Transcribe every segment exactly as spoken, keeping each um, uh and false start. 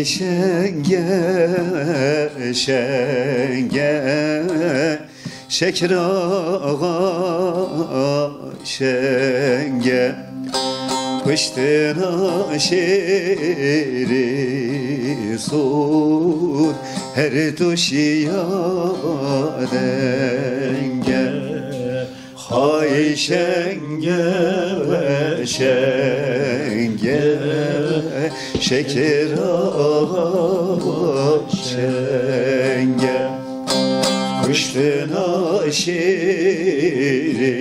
Şenge, şenge, Şekir axa şenge, kuştina şêrê sor, her tu şiya denge. Hay şenge, şenge, Şekir axa şenge, kuştina şêrê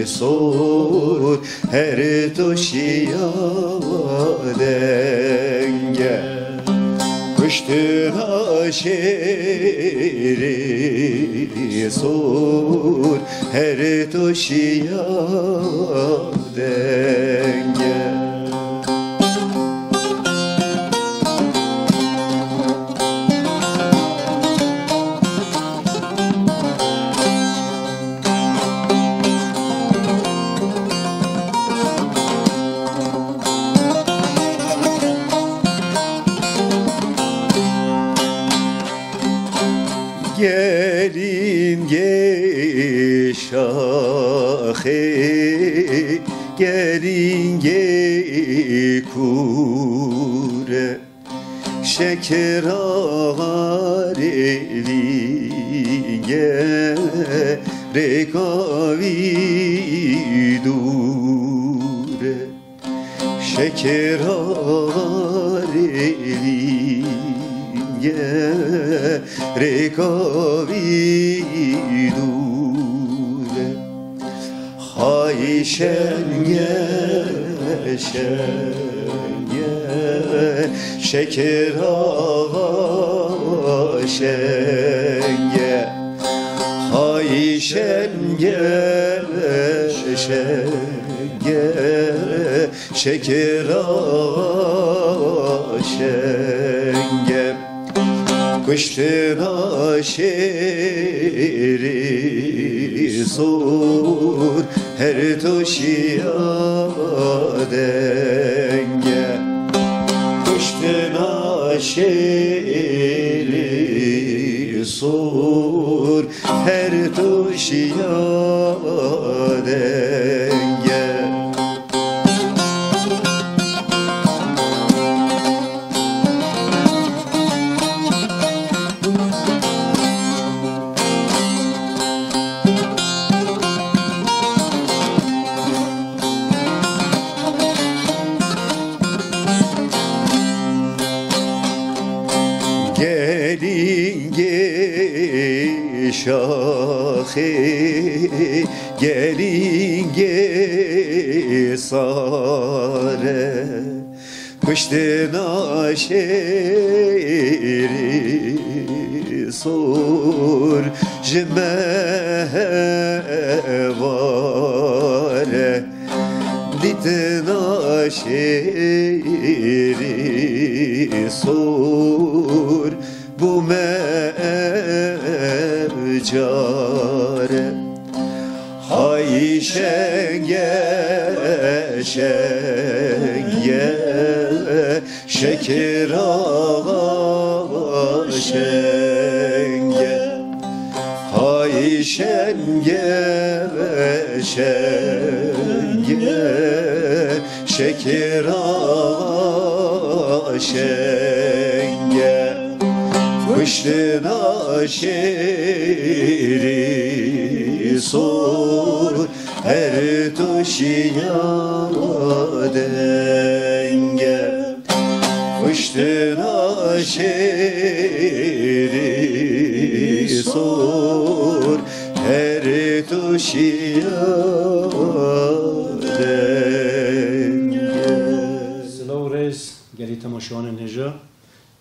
sor, her tu şiya denge. Kuştina şêrê sor, her tu şiya denge. Gelîngê şaxê, gelîngê kûre, Şekir axa rêvînge, rêka wî dûr e. Şekir axa rêvînge, rêka wî dûr e. Hay şenge, şenge, Şekir axa şenge. Hay şenge, şenge, Şekir axa şenge, kuştina şêrê sor, her tu şiya denge. Kuştina şêrê sor, her tu şiya denge. Gelîngê şaxê, gelîngê sare, kuştina şêrê sor ji me hevare. Dîtina şêrê sor bû me ev care. Hay şenge, şenge, Şekir axa şenge. Hay şenge, şenge, Şekir axa şenge. Kuştina şêrê sor, her tu şiya denge. Kuştina şêrê sor, her tu şiya denge. Silav û rêz gelî temaşevanên hêja.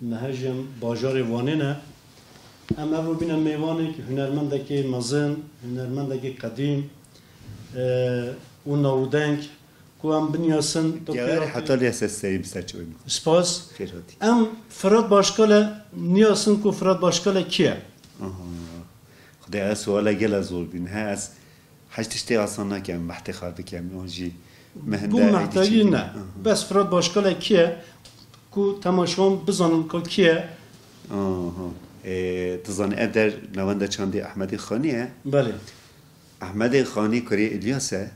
Me hejî em bajarê Wanê ne. Em ev bîne mêvanek, hunermendekê mezin, hunermendekê qedîm, e, û navdeng ku em binyasin. Gewerê heta lê se serî bi ser çavê min. Spas. Xêr hatî. Em Firat Başkale niyasin ku Firat Başkale kî ye? Aha. Xwedê ez suala gela zor bîn. He, ez Hej tiştê asan nakem, mehtê xwe bikem, an jî mehende Bû mehteyî ne. Aha. Bes Firat Başkale kî ye? Ku temaşevan bizanin ku kî ye? Aha. Ê, tu zanî ev der navenda çandê Ehmedê Xanî ye. Belê. Ehmedê Xanî kurê Îlyas e.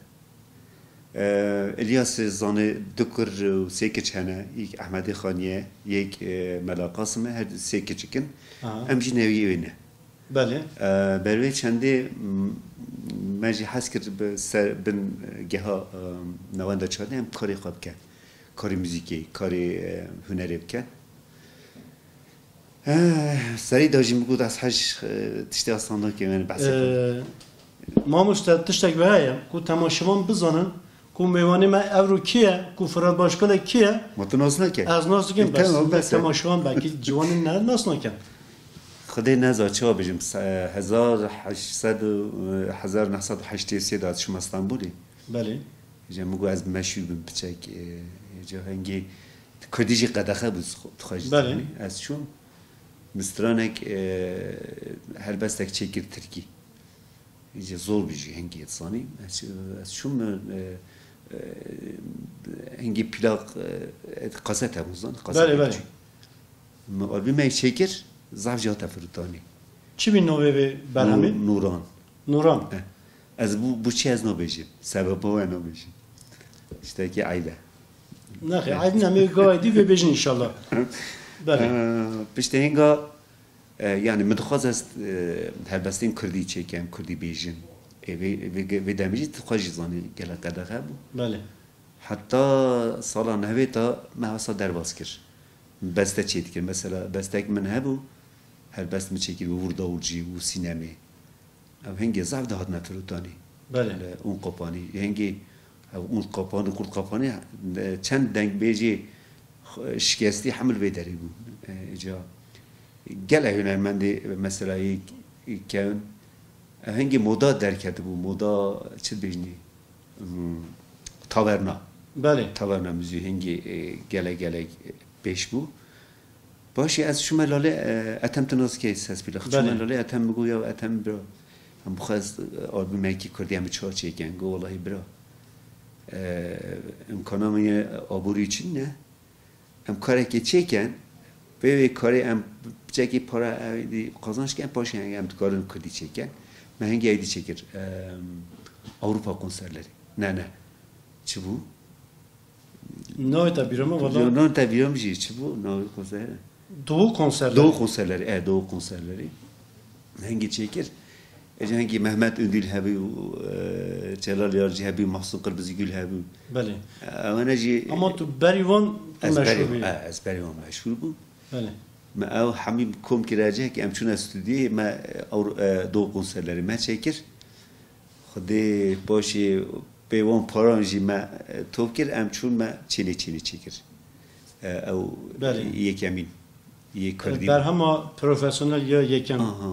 Ê, Îlyas zanî du kur û sê kiç hene. Yek Ehmedê Xanî ye, yek, ê, Mela Qasim e. Her sê kiçik in. Aha. Em jî newiyê wê ne. Belê. Ê, ber wê çendê, m-, me jî hez kir bi ser, bin geha, ê, navenda çandê em karê xwe bikin. Karê muzîkê, karê, ê, hunerê bikin. Ê, serî de jî min got ez hej, ê, tiştê standardkê, yani behsê xwe. Ê, mamoste, tiştek wiha ye ku temaşevan bizanin ku mêvanê me evro kî ye, ku Firat Başkalek kî ye? Ma tu nas nake? Ez nas dikim, Ê, bes, tamam, bes e. Temaşevan belkî ciwanên ne nas nakin. Xwedê neza çawa bijim, se-, hezar heşt sed û, hezar neh sed û heştê sê de ez çûme Stenbolê. Belê. Îca min got ez meşhûr bim piçek, ê, îca hingê kurdî jî qedexe bû, dixwe jî Belê. Zanî. Ez çûm, min stranek, ê, helbestek çêkir tirkî. Îca zor bû jî hingê, dizanî. Ez, ez çûm, ê, ê, hingê plak, ê, kazete bû, zanî, kazete Belê, belê. Çû. Min albûmeyê çêkir, zaf jî hate firotanê. Çi bî navê vê berhemê? Nû-, Nûran. Nûran. Eh. Ez bû, bû çi ez nabêjim? Sebeba we nabêjim. Tiştekî eyb e. Nexê, eyb ne, em ê gavê dî vê bêjin înşallah. Belê. Eh, piştê hinga, eh, yani min dixwaz ez, eh, helbestên kurdî çêkem, kurdî bêjim. Ê, vê, vê, vê demê jî tu xwe jî zanî gelek qedexe bû. Belê. Heta sala nehwêta me hasa derbas kir. Beste çêdikir. Mesela bestek min hebû, helbest min çêkir, wurda û cî û sînemê. Ev hingê zaf dihatine firotanî. Belê. Li Ûnqopanî. Hingê ev Ûnqopanî, Qurtqopanî, çend dengbêjê xwe-, şikestî hemil vê derê bû. E, îca gelek hunermendê mesela yê kevin. Ev hingê moda derketibû. Moda çi dibêjinî? Hmm, taverna. Belê. Taverna muzî hingê, e, gelek gelek, e, pêş bû. Paşê ez çûme lalê, e, Ethem, tu nas dikî Sespîlix. Belê. Çûme lalê Ethem, min got ya Ethem bira, em bixwe ez, e, albûmekî kurdî em çawa çêkin. Got welahî bira, e, îmkana min yê aborî çi ne. Em karekê çêkin, pê vê karê em piçekî para ewî dî qazanç kin, paşê hingê em dikarin kurdî çêkin. Me hingê ewî dî çêkir, em, Ewropa konserlerê. Ne, ne. Çi bû? Navê te bîra min, wala. Navê te bîra min jî çi bû? Navê konserê? Doğu konserleri. Doğu konserleri, e, Doğu konserleri. Hingî çêkir. Ê, hingî Mehmet Öndül hebû, e, Celal Yarcı hebû, Mahsun Kırmızıgül hebû. Belê. E, ewana jî Ama tu berî wan tu ez berî, meşhûr bî. E, ez berî wan meşhûr bûm. Belê. Me ew hemî kom kire cih ki em çûne stûdyoyê me, e, Ewro-, e, Doğu konserleri me çêkir. Xwedê paşê pê wan paran jî me, e, top kir, em çûn me çênê çênê çêkir. E, ew Belê. Yekemîn. Yê kurdî. Berhema profesyonel ya yekem. Aha,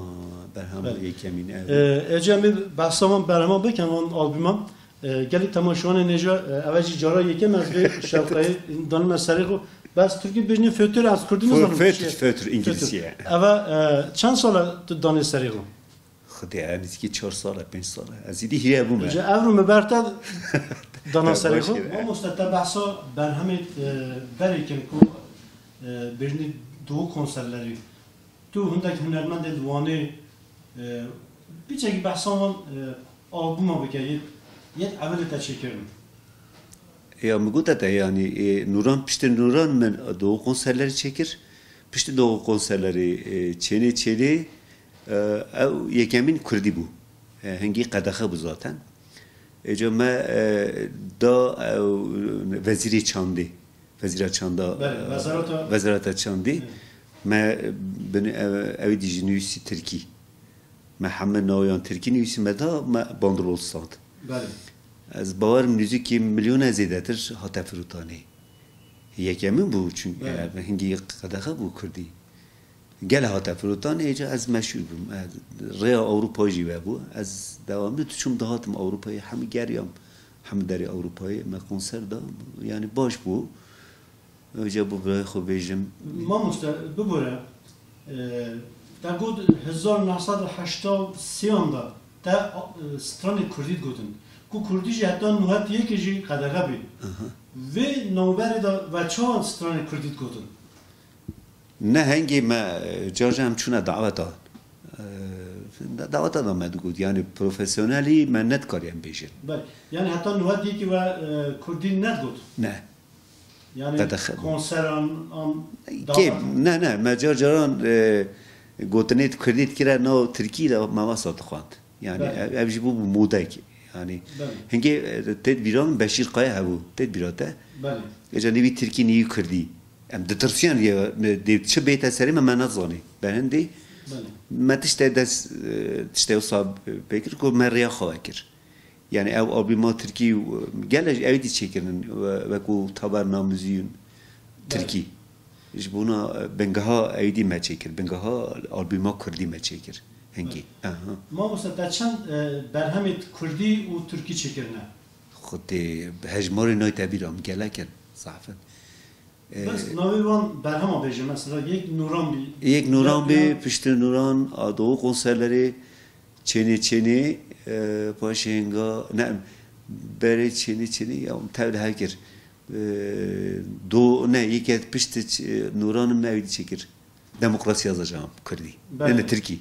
berhema Belê. Yekemîn, evet. E, êca em ê behsa wan berhema bikin, wan albûman. E, gelî temaşevanê nêja, e, ev jî cara yekem ez vê şewqeyê danime serê xwe. Bes tirkî bêjinê fötür, ez kurdî Fö-, nizanim fötür, çi ye. Fötür, Fötür. İngilizce. Eve, e, çend sal e tu danê serê xwe? Xwedê, e, nizîkî çar sal e, pênc sal e. Ez êdî hîrê bûme. Ji ev rû me ber te dana serê xwe. Baş kir, e. Mamoste, te behsa berhemê, e, berê kir ku, e, bêjinî Doğu konserleri. Tu hindek hunermendê li Wanê, e, piçekî behsa wan, e, albûma bike, yê, yê evelê te çêkirin. Ya min gote te, yanî, e, Nûran, piştî Nûran min Doğu konserleri çêkir. Piştî Doğu konserleri, e, çênê çênê, e, ew yekemîn kurdî bû. E, hingî qedexe bû zaten. Êca me, e, da ew wezîrê çandê, wezîra çanda, Belê, e, wezareta Wezareta çandê. Evet. Me bin ew, ew dî jî nivîsî tirkî. Me heme nawiyan tirkî nivîsî, me da, me bandrol stand. Belê. Ez bawerim nêzîkî milyona zêdetir hate firotanê. Yekemîn bû çünkü Belê. Hingî qedexe bû kurdî. Gel hate firotan, êca ez meşhûr bûm. Ez rêya Ewropa jî vebû. Ez dewamli diçûm dihatim Ewropayê, hemî geriyam, hemî derê Ewropayê me konser da. Yani baş bû. Êca bû birayê xwe bêjim. Mamoste, bibore, e, te got hezar neh sed û heşta û sê an de te, e, stranê kurdî digotin. Ku kurdî jî heta nod û yekê jî qedexe bî. Aha. Vê navberê de we çawan stranên kurdî digotin? Ne hengê me, e, car car em çûne daweta. E, daweta da me digot. Yani profesyonelî me nedikarî em bêjin. Belê. Yani heta niha dîkî we, e, kurdî nedigot? Ne. Yani Qedexe bû. Konseran, an Kê, dawet? Ne, ne, me car caran, e, gotinê kurdî dikire nav tirkî de me wesa dixwend. Yani Belê. ev, ev jî bû modek. Yani Belê. hingê, e, têt bîra min Beşîr Kaya hebû. Têt bîra te? Belê. Êca nîvî tirkî, nîvî kurdî. Em ditirsiyan ya, dê çi bête serê me, me nezanî. Berhindê Belê. me tiştê dest, e, tiştê wisa pê kir ku me rêya xwe vekir. Yani ew albûma tirkî, e, gelek ew dî çêkirin, we-, wekû Taberna Müziğin Belê. tirkî. Ji bona, e, bingeha ew dî me çêkir, bingeha albûma kurdî me çêkir. Hingî. Belê. Aha. Mamoste, te çend, e, berhemê kurdî û tirkî çêkirine? Xwedê hejmarê nayte bîra min, gelek in, zaf in. E, Bes navê wan berhema bêje, mesela yek Nûran bî. Yek Nûran bî, Ya, ya. Piştî Nûran, a, Doğu konserleri, Çênê Çênê, e, paşê hinga, ne, berê Çênê Çênê, ya, tev li hev kir. E, do, ne, yeke piştî ç-, Nûran me ew dî çêkir. Demokrasî yazacağım, kurdî. Belê. Ne, ne, tirkî.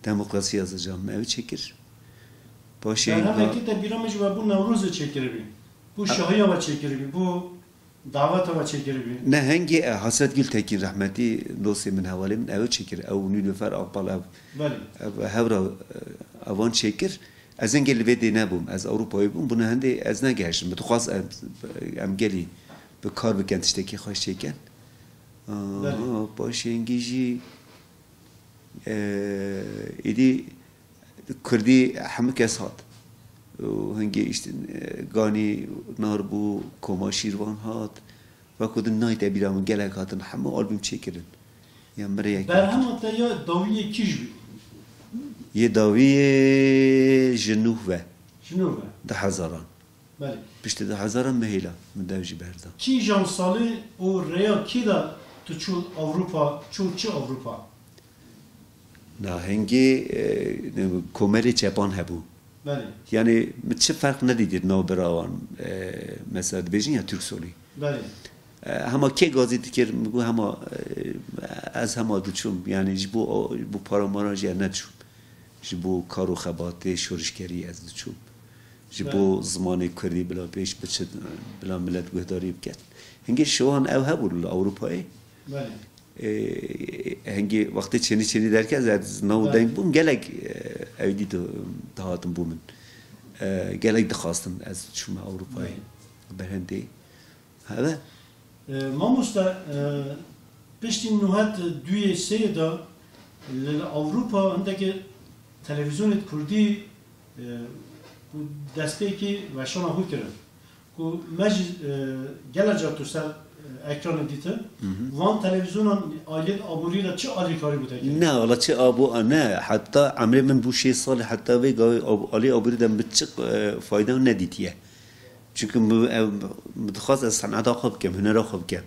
Demokrasî yazacağım, ew çêkir. Paşê Berhemekî hinga te bîra min ji we bû Newrozê çêkiribî. Bû A- Şahiya we çêkiribî, bû Daweta we çêkiribî? Ne, hengê, e, Hasret Gültekin rehmetî dostê min, hevalê min, ew çêkir. Ew Nilüfer Akbal ev, Belê. ev hevra, e, evan çêkir. Ez hingê li vê dê nebûm. Ez Ewropayê bûm. Bûne hindê ez negehiştim. Min dixwast em, em gelî bi kar bikin, tiştekî xweş çêkin. Belê. Aha, paşê hingî jî, e, êdî Kurdî hemû kes hat. Û hingê îşte, e, Ganî Nar bû, Koma Şîrvan hat. Wekû din nayte bîra min, gelek hatin, hemû albûm çêkirin. Ya min rê yek Berhema te ya dawî yê kî jî bî? Yê dawî yê ji nûh ve. Ji nûh ve. Du hezaran. Belê. Piştî du hezaran me hêla, min dev jî berda. Kîjan salê û rêya kî de tu çû Ewropa, çû çi Ewropa? Na hingê, e, komelê çepan hebû. Belê. Yani min çi ferq nedîdît nav bira wan, e, mesela dibêjin ya Türk solî. Belê. E, hema kê gazî dikir, min got hema, e, ez hema diçûm. Yani ji bo, ji bo para mara jî ez neçûm. Ji bo kar û xebatê şorişgerî ez diçûm. Ji Belê. bo zimanê kurdî bila pêş biçin, bila milet guhdarî biket. Hingê şiwan ew hebûn li Ewropayê. Belê. Ê, hingê wextê çênî çênî derket, ez nav Belê. deng bûm, gelek, e, ew dî di-, dihatin bo min. E, gelek dixwastin ez çûme Ewropayê. Belê. Berhendê. Heve? E, mamoste, e, piştî nûhet duyê sêyê de li, li Ewropa hindekê televîzyonê kurdî, e, ku destpêkî weşana xwe kirin. Ku me jî, e, gelek car tu ser, e, ekranê dîtin, Hı hı. van televîzyonan aîlê aborî de çi alîkarî bû te kirin? Ne, wala çi abo-, ne, heta emrê min bû şêst salî, heta vê gavê ab-, alî aborî de min çi, e, fayda nedîtiye. Çunku min, ev, min dixwest ez seneta xwe bikim, hunera xwe bikim.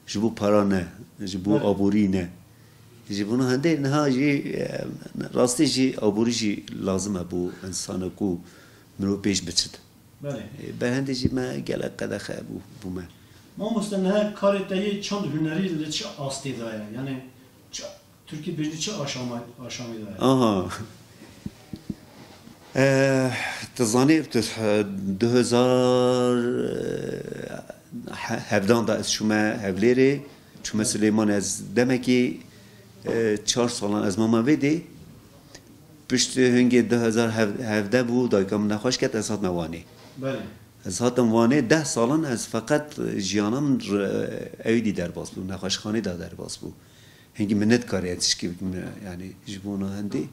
Ji bo para ne, ji bo Belê. aborî ne. Ji bo hindê niha jî, e, rastî jî aborî jî lazim e bo insana ku mirov pêş biçit. Belê. E, berhendê jî me gelek qedexe bû, bû me. Mamoste, niha karê te yê çand hunerî li çi astê de ye? Yani çi, Tirkî dibêjin çi aşama-, aşamê de ye? Aha. E, tu zanî, tu, e, du hezar hevdan de ez çûme Hevlêrê, çûme Silêmanê, ez demekî, e, çar salan ez mama vê dê. Piştî hingê du hezar hevdeh bû, dayika min nexweş ket, ez hatime Wanê. Belê. Ez hatim Wanê, deh salan ez feqet jiyana min r-, ewî dî derbas bû, nexweşxanê de derbas bû. Hingî min nedikarî ez tişkî bikim, yani ji bona hindê.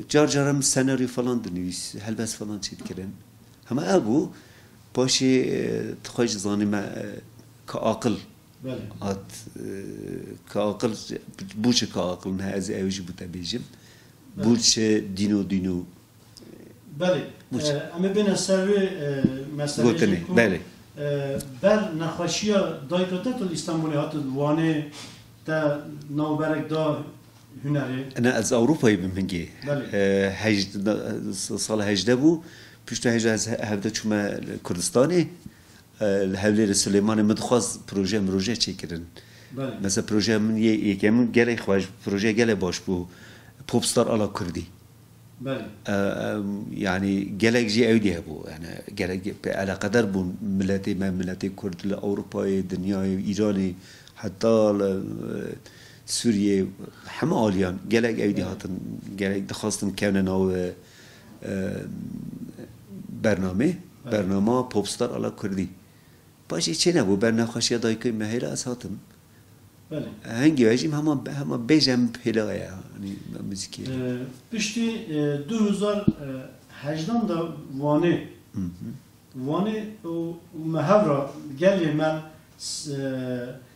Car car em senaryo falan dinivîs, helbest falan çêdikirin. Hema ew bû, paşê, e, tu xwe jî zanî me, e, ka aqil Belê. hat, e, ka aqil, bû çi ka aqil ne, ez ê ew jî bo te bêjim. Belê. Bû çi dîno dîno. Belê. Bû çi? E, em ê bêne ser wê, e, meselê Gotinê, jî ku, belê. e, ber nexweşiya dayika te tu li Îstanbulê hatî Wanê te navberek da hunerê. Ne, ez Ewropayê bûm hingê. Belê. E, hej-, sala hejdeh bû, piştî hejdeh ez he-, hevdeh çûme Kurdistanê. e, li Hewlêrê Silêmanê min dixwest proje miroje çêkirin. Belê. Mesela projeya min yê yekemin gelek xweş, projeya gelek baş bû. Popstar a la Kurdî. Belê. E, em, yani gelek jî ew dî hebû. Yani gelek pê eleqedar bûn miletê me, miletê Kurd li Ewropayê, dinyayê, Îranê, heta li, e, Sûriyê, heme aliyan gelek ew dî Evet. hatin, gelek dixwastin kevne nav, e, e, bernamê, Evet. bernama Popstar a la Kurdî. Paşê çê nebû, ber nexweşiya dayikê me hêla ez hatim. Belê. Hengî ve jî hema, hema bêjim hêla ye, hani muzîkê. Ee, piştî, e, du hezar hejdan de Wanê, Hı hı. Wanê û, û me hev re gelê me s-, e,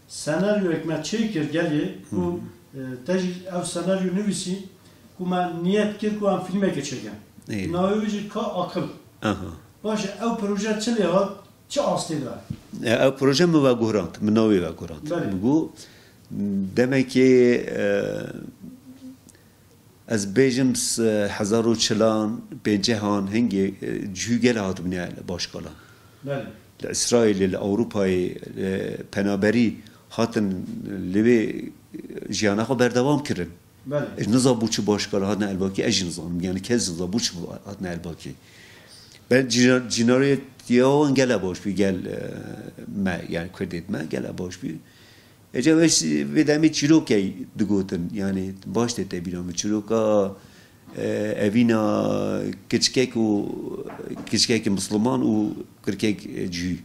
senaryoyek me çêkir gelê ku, Hı hı. e, te jî ew senaryo nivîsî ku me niyet kir ku em fîlmekê çêkin. Ê. Navê wî jî Ka Akil. Aha. Baş e, ew proje çi lê hat? Çi astê de? E, ew proje min veguherand, min navê veguherand. Belê. Min got, demekê, e, ez bêjim s-, hezar û çilan, pêncehan, hingê, e, cihû gel hatibûne li başkalan. Belê. Li Îsraîlê, li Ewropayê, li penaberî hatin li wê jiyana xwe berdewam kirin. Belê. Ez nizam bû çi başkar hatine elbakî, ez jî nizanim. Yani kes nizanim bû çi hatine elbakî. Ben cîna-, cînarêtiya wan gele baş bî, gel, e, me, yani Kurdê me gele baş bî. Ece wê, vê demê çîrokey digotin, yani baş tê te bîra min. Çîroka, e, evîna kiçkek û kiçkekî misliman û kirkek, e, cihû.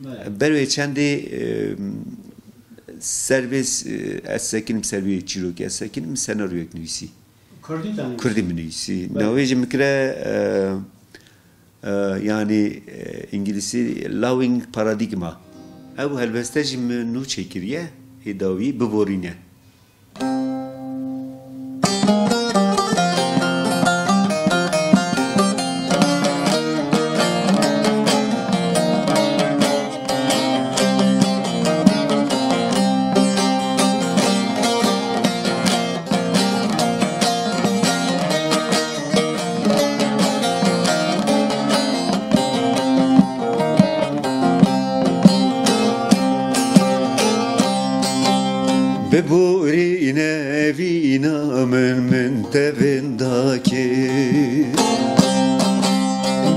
Belê. Ber wê çendê, e, ser vê s-, e, ez sekinim ser vê çîrokê, ez sekinim senaryoyek nivîsî. Kurdî te nivîsî? Kurdî min nivîsî. Belê. Navê jî min kire, e, e, yanî, e, îngilîsî Loving Paradigma. Ew helbeste jî min nû çêkiriye, hê dawî Biborîne. Biborîne evîna min, min te vinda kir.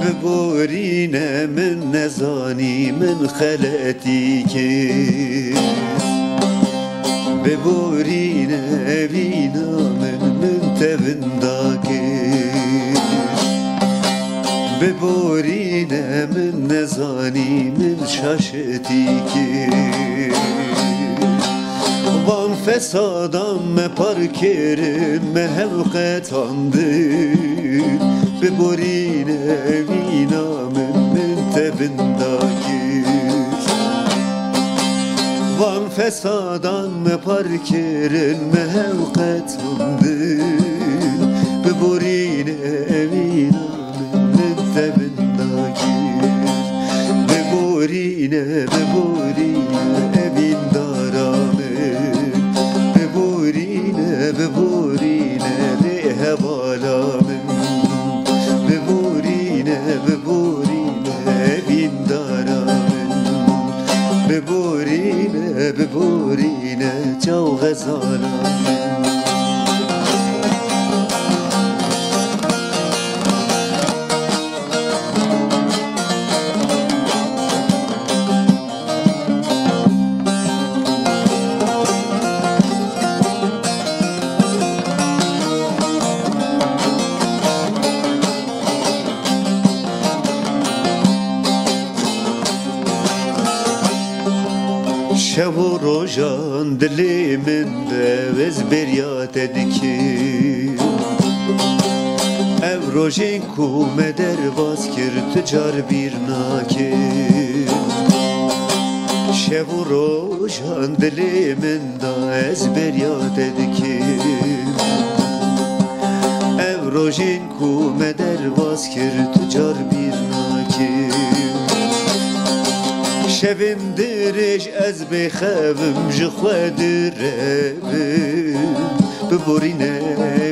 Biborîne min nezanî, min xeletî kir. Biborîne evîna min, min te vinda kir. Biborîne min nezanî, min şaşetî kir. Van fesadan me par kirin, me hev qetandin. Biborîne evîna min, min te vinda kir. Van fesadan me par kirin, me hev qetandin. Biborîne evîna min, min te vinda kir. Biborîne, biborîne evîndara min. Biborîne, biborîne lê hevala min. Biborîne, biborîne evîndara min. Biborîne, biborîne çaw xezala min. Şev û rojan dilê min de ez bêriya te dikim. Ev rojên ku me derbas kir, tu car bîr nakî. Şev û rojan dilê min de ez bêriya te dikim. Ev rojên ku me derbas kir, tu car bîr nakî. Şevên dirêj ez bêxev im, ji xwe direvim. Biborîne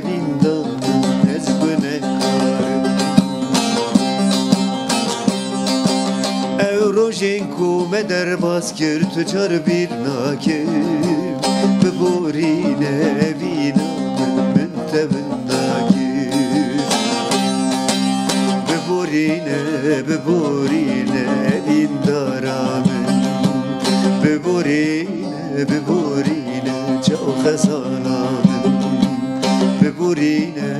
vînda min, ez gunehkar im. Ew rojê Ên ku me derbas kir, tu car bîr nakî. Biborîne evîna min, min tevin nakî. Biborîne, biborîne evîndara min. Biborîne, biborîne çaw xezala min. Biborîne,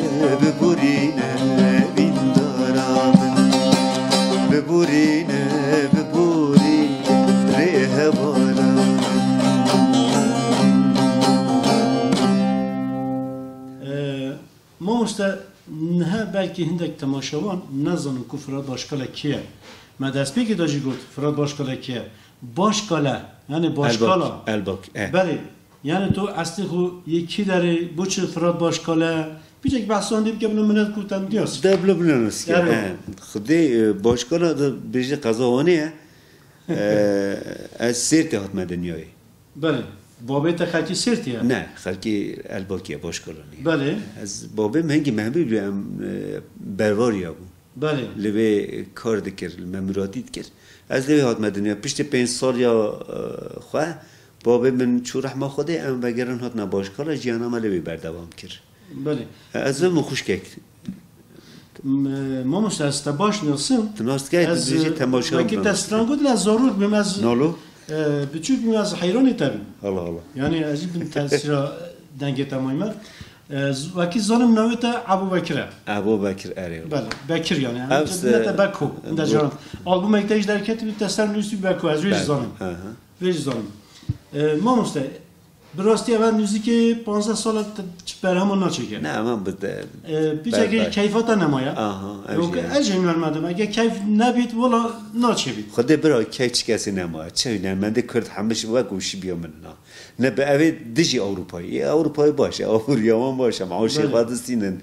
biborîne evîndara min. Biborîne, biborîne rê hevala min. Ee, mamoste, niha belkî hindek temaşevan nezanin ku Firat Başkale kî ye. Me destpêkê de jî got Firat Başkale kî ye. Başkale, yani Başkala. Elbak, Elbak, e. Belê. Yani tu eslê xwe yê kî derê, bo çi Firat Başkale? Piçek behsan dê bike, bila milet ku te diyas. De bila milet ke. Ero. He. Xwedê, e, Başkala de bêje qeza Wanê ye. E, ez Sêrtê hatime dinyayê. Belê. Babê te xelkî Sêrtê ye? Ne, xelkî Elbakî ye, Başkala nîye. Belê. Ez, babê min hingî Mehbûb bû, em, e, berwariya bû. Belê. Li vê kar dikir, li me miratî dikir. Ez lê wê hatime dinya. Piştî pênc saliya, e, xwe, babê min çû rehma Xwedê, em vegerin hatine Başkala, jiyana me lê wê berdewam kir. Belê. Ez ve min xwişkek. M-, mamoste, ez te baş nasim. Tu nas dikey, tu Ez, dibêjî e, temaşevan wekî te binas. Stran got, ez zarok bim, ez, Nalo? e, biçûk bim, ez heyranê te bim. Allah Allah. Yani ez jî bin tesîra dengê te mayme. E, z-, wekî zanim navê te Ebû Bekir e. Ebû Bekir, erê. Belê, Bekir yani. Ev Ev se-, te Beko, inde bu- canan. Albûmek te jî derketibî, te ser nûsî Beko, ez wê jî Beko, zanim. Hı hı. Vê jî zanim. E, mamoste, bi rastî ev muzîkê panzdeh sal e, te çi berhema naçêke. Ne, eman bi de-, E, piçekî berber. Keyfa te nemaye. Aha, ev Yok, jî ye. Ez jî hünermendim. Eger keyf nebît, wala naçêbît. Xwedê bira key çi kesî nemaye. Çi hünermendê Kurd hemiş wek û şibiya min na. Ne bi evê dijî Ewropayê. Ê, Ewropayê baş e, Ewropa yaman baş e. Maoşê Belê. Xwe distînin.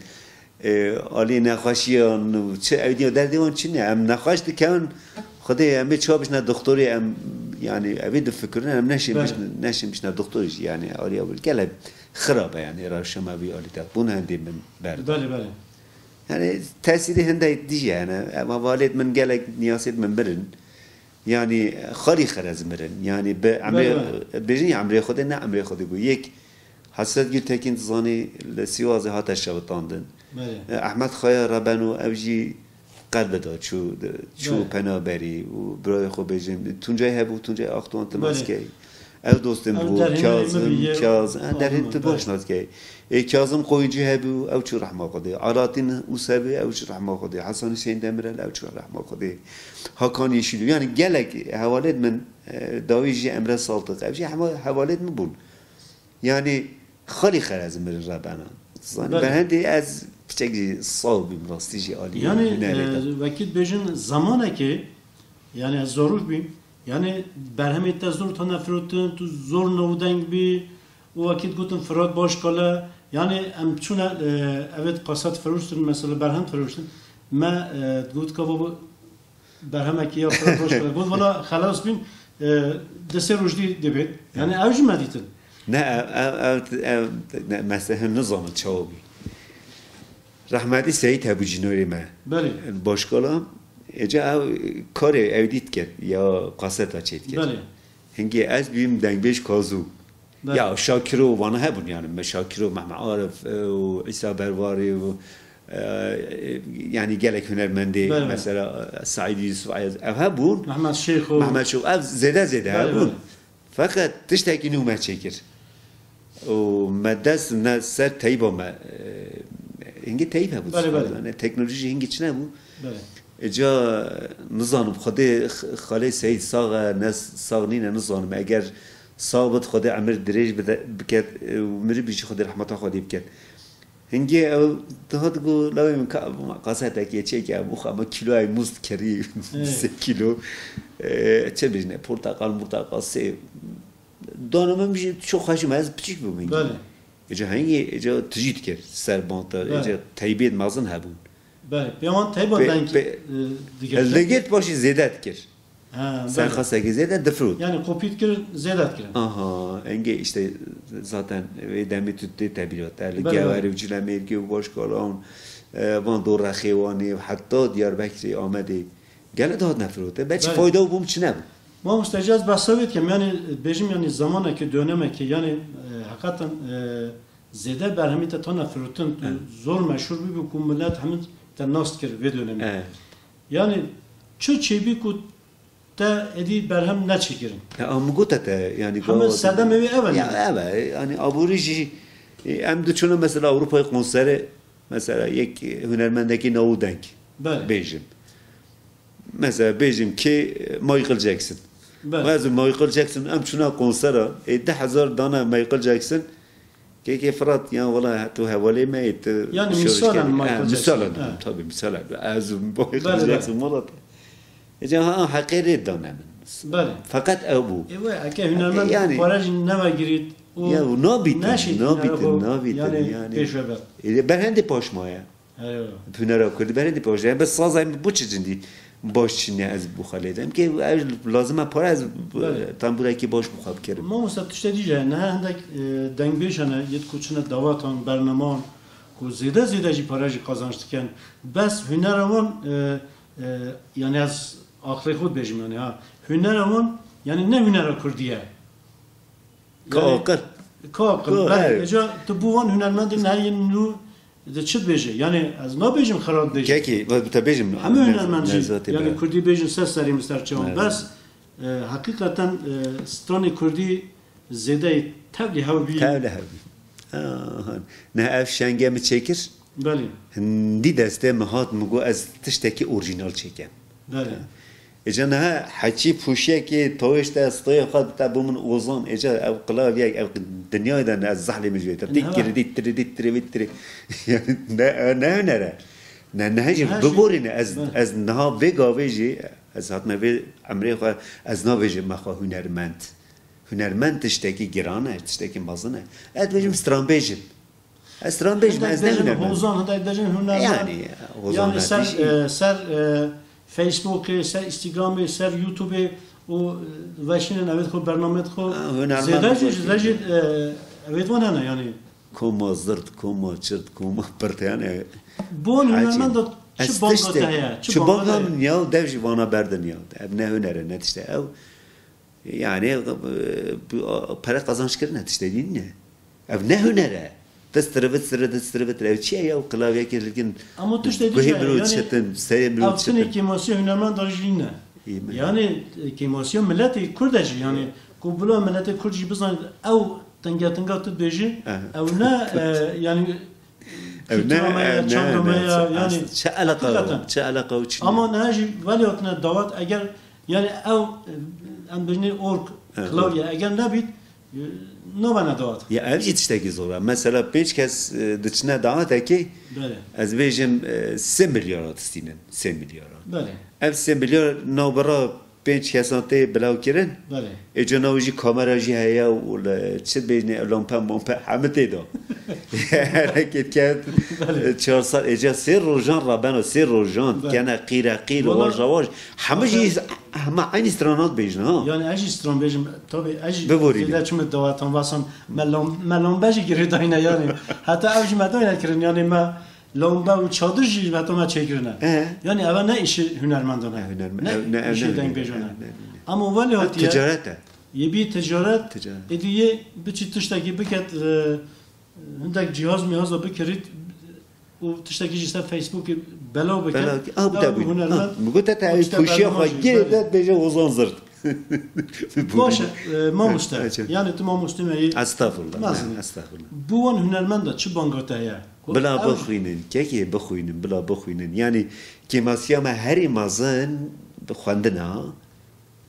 E, alî nexweşiyan û çi ew diya derdê wan çi ne? Em nexweş dikevin, Xwedê em ê çawa bişne doktorê em, yani evê difikirin, em neşên Belê. bişne, neşên bişne doktorê jî, yani alî ew gelek xirab e, yani rewşa me vî alî de bûn hendê min berda. Belê, belê. Yani tesîrê hindek dijî hene. Em hevalêt min gelek niyasêt min mirin. Yani xalî xerez mirin. Yani bi emrê, Belê, belê. bêjin ya emrê Xwedê, ne emrê Xwedê bû. Yek Hesret Gültekin dizanî li Sîwazê hate şewitandin. Belê. E, Ehmed Kaya Rebeno ew jî qelbe da çû, çû Belê. penaberî û birayê xwe bêjin. Tuncay hebû, Tuncay Akdoğan tu Belê. nas key. Ew dostim Ew bû, derhênerê min Kazim, bî, yê Kazim, e, Akdoğan, derhên tu baş belê. nas key. Ê, Kazım Koyuncu hebû, ew çû rehma Xwedê. Alaaddin Us hebû, ew çû rehma Xwedê. Hasan Hüseyin Demirel, ew çû rehma Xwedê. Hakan Yeşilgül. Yani gelek hevalêt min, e, dawî jî Emre Saltık. Ev jî hema hevalêt min bûn. Yani xalî xerez mirin Rebena. Zanî, Belê. berhendê ez piçek jî saw bîm rastî jî alî Yani, hunerê de. e, wekî dibêjin zamanekê, yani ez zarok bîm, yani berhemê te zor tane firotin, tu zor navdeng bî, û wekî digotin Firat Başkale, yani em çûne, e, evet kaset firuştin, mesela berhem firuştin, me, e, digot ka baba, Berhemekî ya Firat Başkale. Got, "Wala xelas bîn, e, di sê roj dî dibêt." Yani ew jî me dîtin. Ne, ev, ev, ev, ev, ne, mesela nizanin çawa bî. Rehmetî Seyîd hebû cînorê me. Belê. Başkala, êca ew karê ew dît kir, ya kaseta çêt kir. Belê. Hingê ez bîm dengbêj Kazû. Belê. Ya Şakiro vana hebûn yani. Me Şakiro, Mehmet Arif, e, û Îsa Berwarî û, e, yani gelek hunermendê, Belê, belê. mesela, e, Saîd Yusuf Ayaz, ev hebûn. Mehmet Şêxo. Mehmet Şêxo, ev zêde zêde Belê, hebûn. belê. Feqet tiştekî nû me çêkir. Û me dest ne ser teyba me, e, hingê teyb hebû, Belê, belê. yani teknolojî hingê çi nebû. Belê. Êca nizanim, Xwedê x-, xalê Seyîd sax e, ne sax nîne, nizanim. Eger sax bit, Xwedê emir dirêj bide, biket, û mirî bî jî Xwedê rehmeta Xwedê biket. Hingê ew dihat got, lawê min ka, kasetekê çêke, bû xwe me kîloyê mûz dikirî, Evet. sê kîlo. E, çi bêjine, porteqal, morteqal, sê. Dana min jî çok xweşî me, ez piçîk bûm hingê. Belê. Êca hingê, êca tijî dikir, ser banta, Belê. êca teybêt mezin hebûn. Belê, pê wan teyba Pê-, deng, pê-, e, digirtin. Digert paşî zêde dikir. Ha, Sen belê. xastekî zêde difirot. Yani kopî dikir, zêde dikir. Aha, engê işte zaten vê demê tu tê tebîrat. El Belê, Gewerî belê. û Cilemêrgê û Başkalan, e, van Dorexê Wanê, heta Diyarbekirê Amedê. Gelek dihatine firotin. Belkî Belê. fayda û bûm çi nebû. Mamoste, ez behsa wê dikim, yanî bêjim, yanî zamanekî, dönemekî, yanî, e, heqeten, e, zêde berhemî te tane firotin, tu Evet. zor meşhur bûbû ku millet hemî te nas dikir vê dönemê. Evet. Yanî çi çêbî ku te êdî berhem neçêkirin? Ya, min gote te, yanî Hemî gava sedemê wê ev e, Ya, yanî. ev e, yanî aborî jî, e, em diçûne mesela Ewropayê konserê, mesela yek hunermendekî navûdeng Belê. bêjim. Mesela bêjim kê, Michael Jackson. Belê. Ez Michael Jackson, em çûna konsera, ê deh hezar dana Michael Jackson, kekê Firat, ya wela tu hevalê me yê, tu Yanî şorişgerî. misalen Michael Ha, Jackson, misalen, ha. tabii misalen. Ez Michael Belê, belê. Jackson, wela te. Ece ha, heqê rê dane min. Belê. Feqet ew bû. Ê, wê, eke hunermend Yanî. para jî nevegirît û Ya, û nabîtin, neşît nabîtin, hunera xwe, nabîtin, yanî yanî. pêş ve ber. Ê, berhendê paş maye. Eyvallah. Hunera Kurdî berê dî paşê. Bes saza em bu çi cindî baş çinî ez bu xwe lê dem. Ke ev lazim e para ez Belê. tamburekî baş bu xwe bikirim. Mamoste, tiştê dî jî heye. Niha hindek, e, dengbêj hene, yê ku çine dawatan, bernaman, ku zêde zêde jî para jî qazanç dikin. Bes hunera wan, e, e, yanî ez aqilê xwe dibêjim yanî ha. Hunera wan, yanî ne hunera Kurdî ye. Ka Yanî, aqil. ka aqil, Ka, belê. evet. Eca tu bû wan hunermendên her yên nû de çi dibêje? Yanî ez nabêjim xirab dibêje. Kekî, ve te bêjim, Hemû ne-, hunermend jî, nezatê yanî be. Kurdî bêjin ser serê min ser çawan. Evet. Bes, e, heqîqeten, e, stranê Kurdî zêdeyê tevlî hew bî. Tevlî hew bî. Aha. Ne ev şenge mi çêkir? Belê. Hindî destê mi hat, mi got ez tiştekî orjînal çêkem. Belê. Êca niha heçî pûşiyekê tawêş te stayê xwe dite bû min ozan. Êca ev qilaviyek, ev dinyayê de ne, ez zehlê min ji wê te. Tê Niha. kiridî, tiridî, tirivî, tirî. Yani ne, ne hunere. Ne, ne jî Niha jî biborîne. Ez, Ben. ez niha vê gavê jî, ez hatime vê emrê xwe, ez nabêjim me xwe hunermend. Hunermend tiştekî giran e, tiştekî mezin e. Ez dibêjim stranbêj im. Ez stranbêj im, Hindek ez ne dibêjin hunermend. hozan, hindek dibêjin hunermend. Yani, hozan Yani ser, netişî. e, ser, e, Facebookê, ser Instagramê, ser YouTubeê û, e, veşînin evêt xwe, bernameyêt xwe. Ha, hunermend Zêde jî, zêde jî, e, evêt wan hene yani. Koma zirt, koma çirt, koma pirt yani. Bon Hacî. hunermend de Ez çi banga tiştek, te heye, çi çi banga banga te heye? min ya, dev jî vana berdin ya. Ev ne huner e, ne tişte. Ew Yani, e, bu, a, pere qazanç kirine tiştê dî nîne. Ev ne huner e. Dest tirivit, tirivit, tirivit, ev çi ye ya? Klavyekê likin Ama tiştê dî guhê jî, mirov yani, çetin, serê mirov ev tinê çetin. kêmasiya hunermenda jî nîne. Î me. Yani, e, kêmasiya miletê Kurd e jî, yani, ku bila miletê Kurd jî bizanît, ew tengetinga tu dibêjî, Aha. ew ne, e, yani, Ev ne, Kültüra me ya, ev ne, çanda me ne, ya, çi, yani, çi eleqa hakikaten. o, çi eleqa o, çi Ama ne? niha jî velê hatine dawet, eger, yani ew, em bêjinê org, Evet, klavye, eger nebît, e, nabene dawet. Ya ev jî tiştekî zor e. Mesela pênc kes, e, diçine dawetekê, Belê. ez bêjim, e, sê milyara distînin, sê milyara. Belê. Ev sê milyar navbera pênc kesan tê bilawkirin. Belê. Ê, cena wî jî kamera jî heye û li çi dibêjinê, lampe mampe hemî tê de. Hereket ket, Belê. çar sal, êca sê rojan rabeno, sê rojan, Belê. kene qîre qîr, Valla waja waj. Hemî jî, Valla hema eynî strana dibêjin, ha. Yani ez jî stran bêjim, tabii ez jî Biborîne. zêde çime dawetan vasan, me lam-, me lambe jî girêdayne yani. Heta ev jî me dayne kirin yani me Lamba û çadir jî ji heta me çêkirine. E? Yani eva ne îşê hunermendan e. E, hunermen-, Ne ev, ne, ev, îşê ne, dengbêjan e. ne, ne, ne. Ama welê Ev hatiye ticaret e. yê bî ticaret, Ticaret. êdî yê biçî tiştekî biket, e, hindek cihaz mîhaza bikirît û tiştekî jî ser Facebookê belaw biket. Belaw ki-, ah, bu Ew da bu. hunermend Ah, bu da te û tiştek puşiya berdewam xwe jî, girê belê. de bêje Ozan Zirt. Baş e, e, mamoste. Evet, evet. Yani tu mamoste me yê Estağfurullah, Mezin. estağfurullah. Bu wan hunermenda çi banga te heye? Bila Ew bixwînin, kekê bixwînin, bila bixwînin. Yani kêmasiya me herî mezin xwendin a.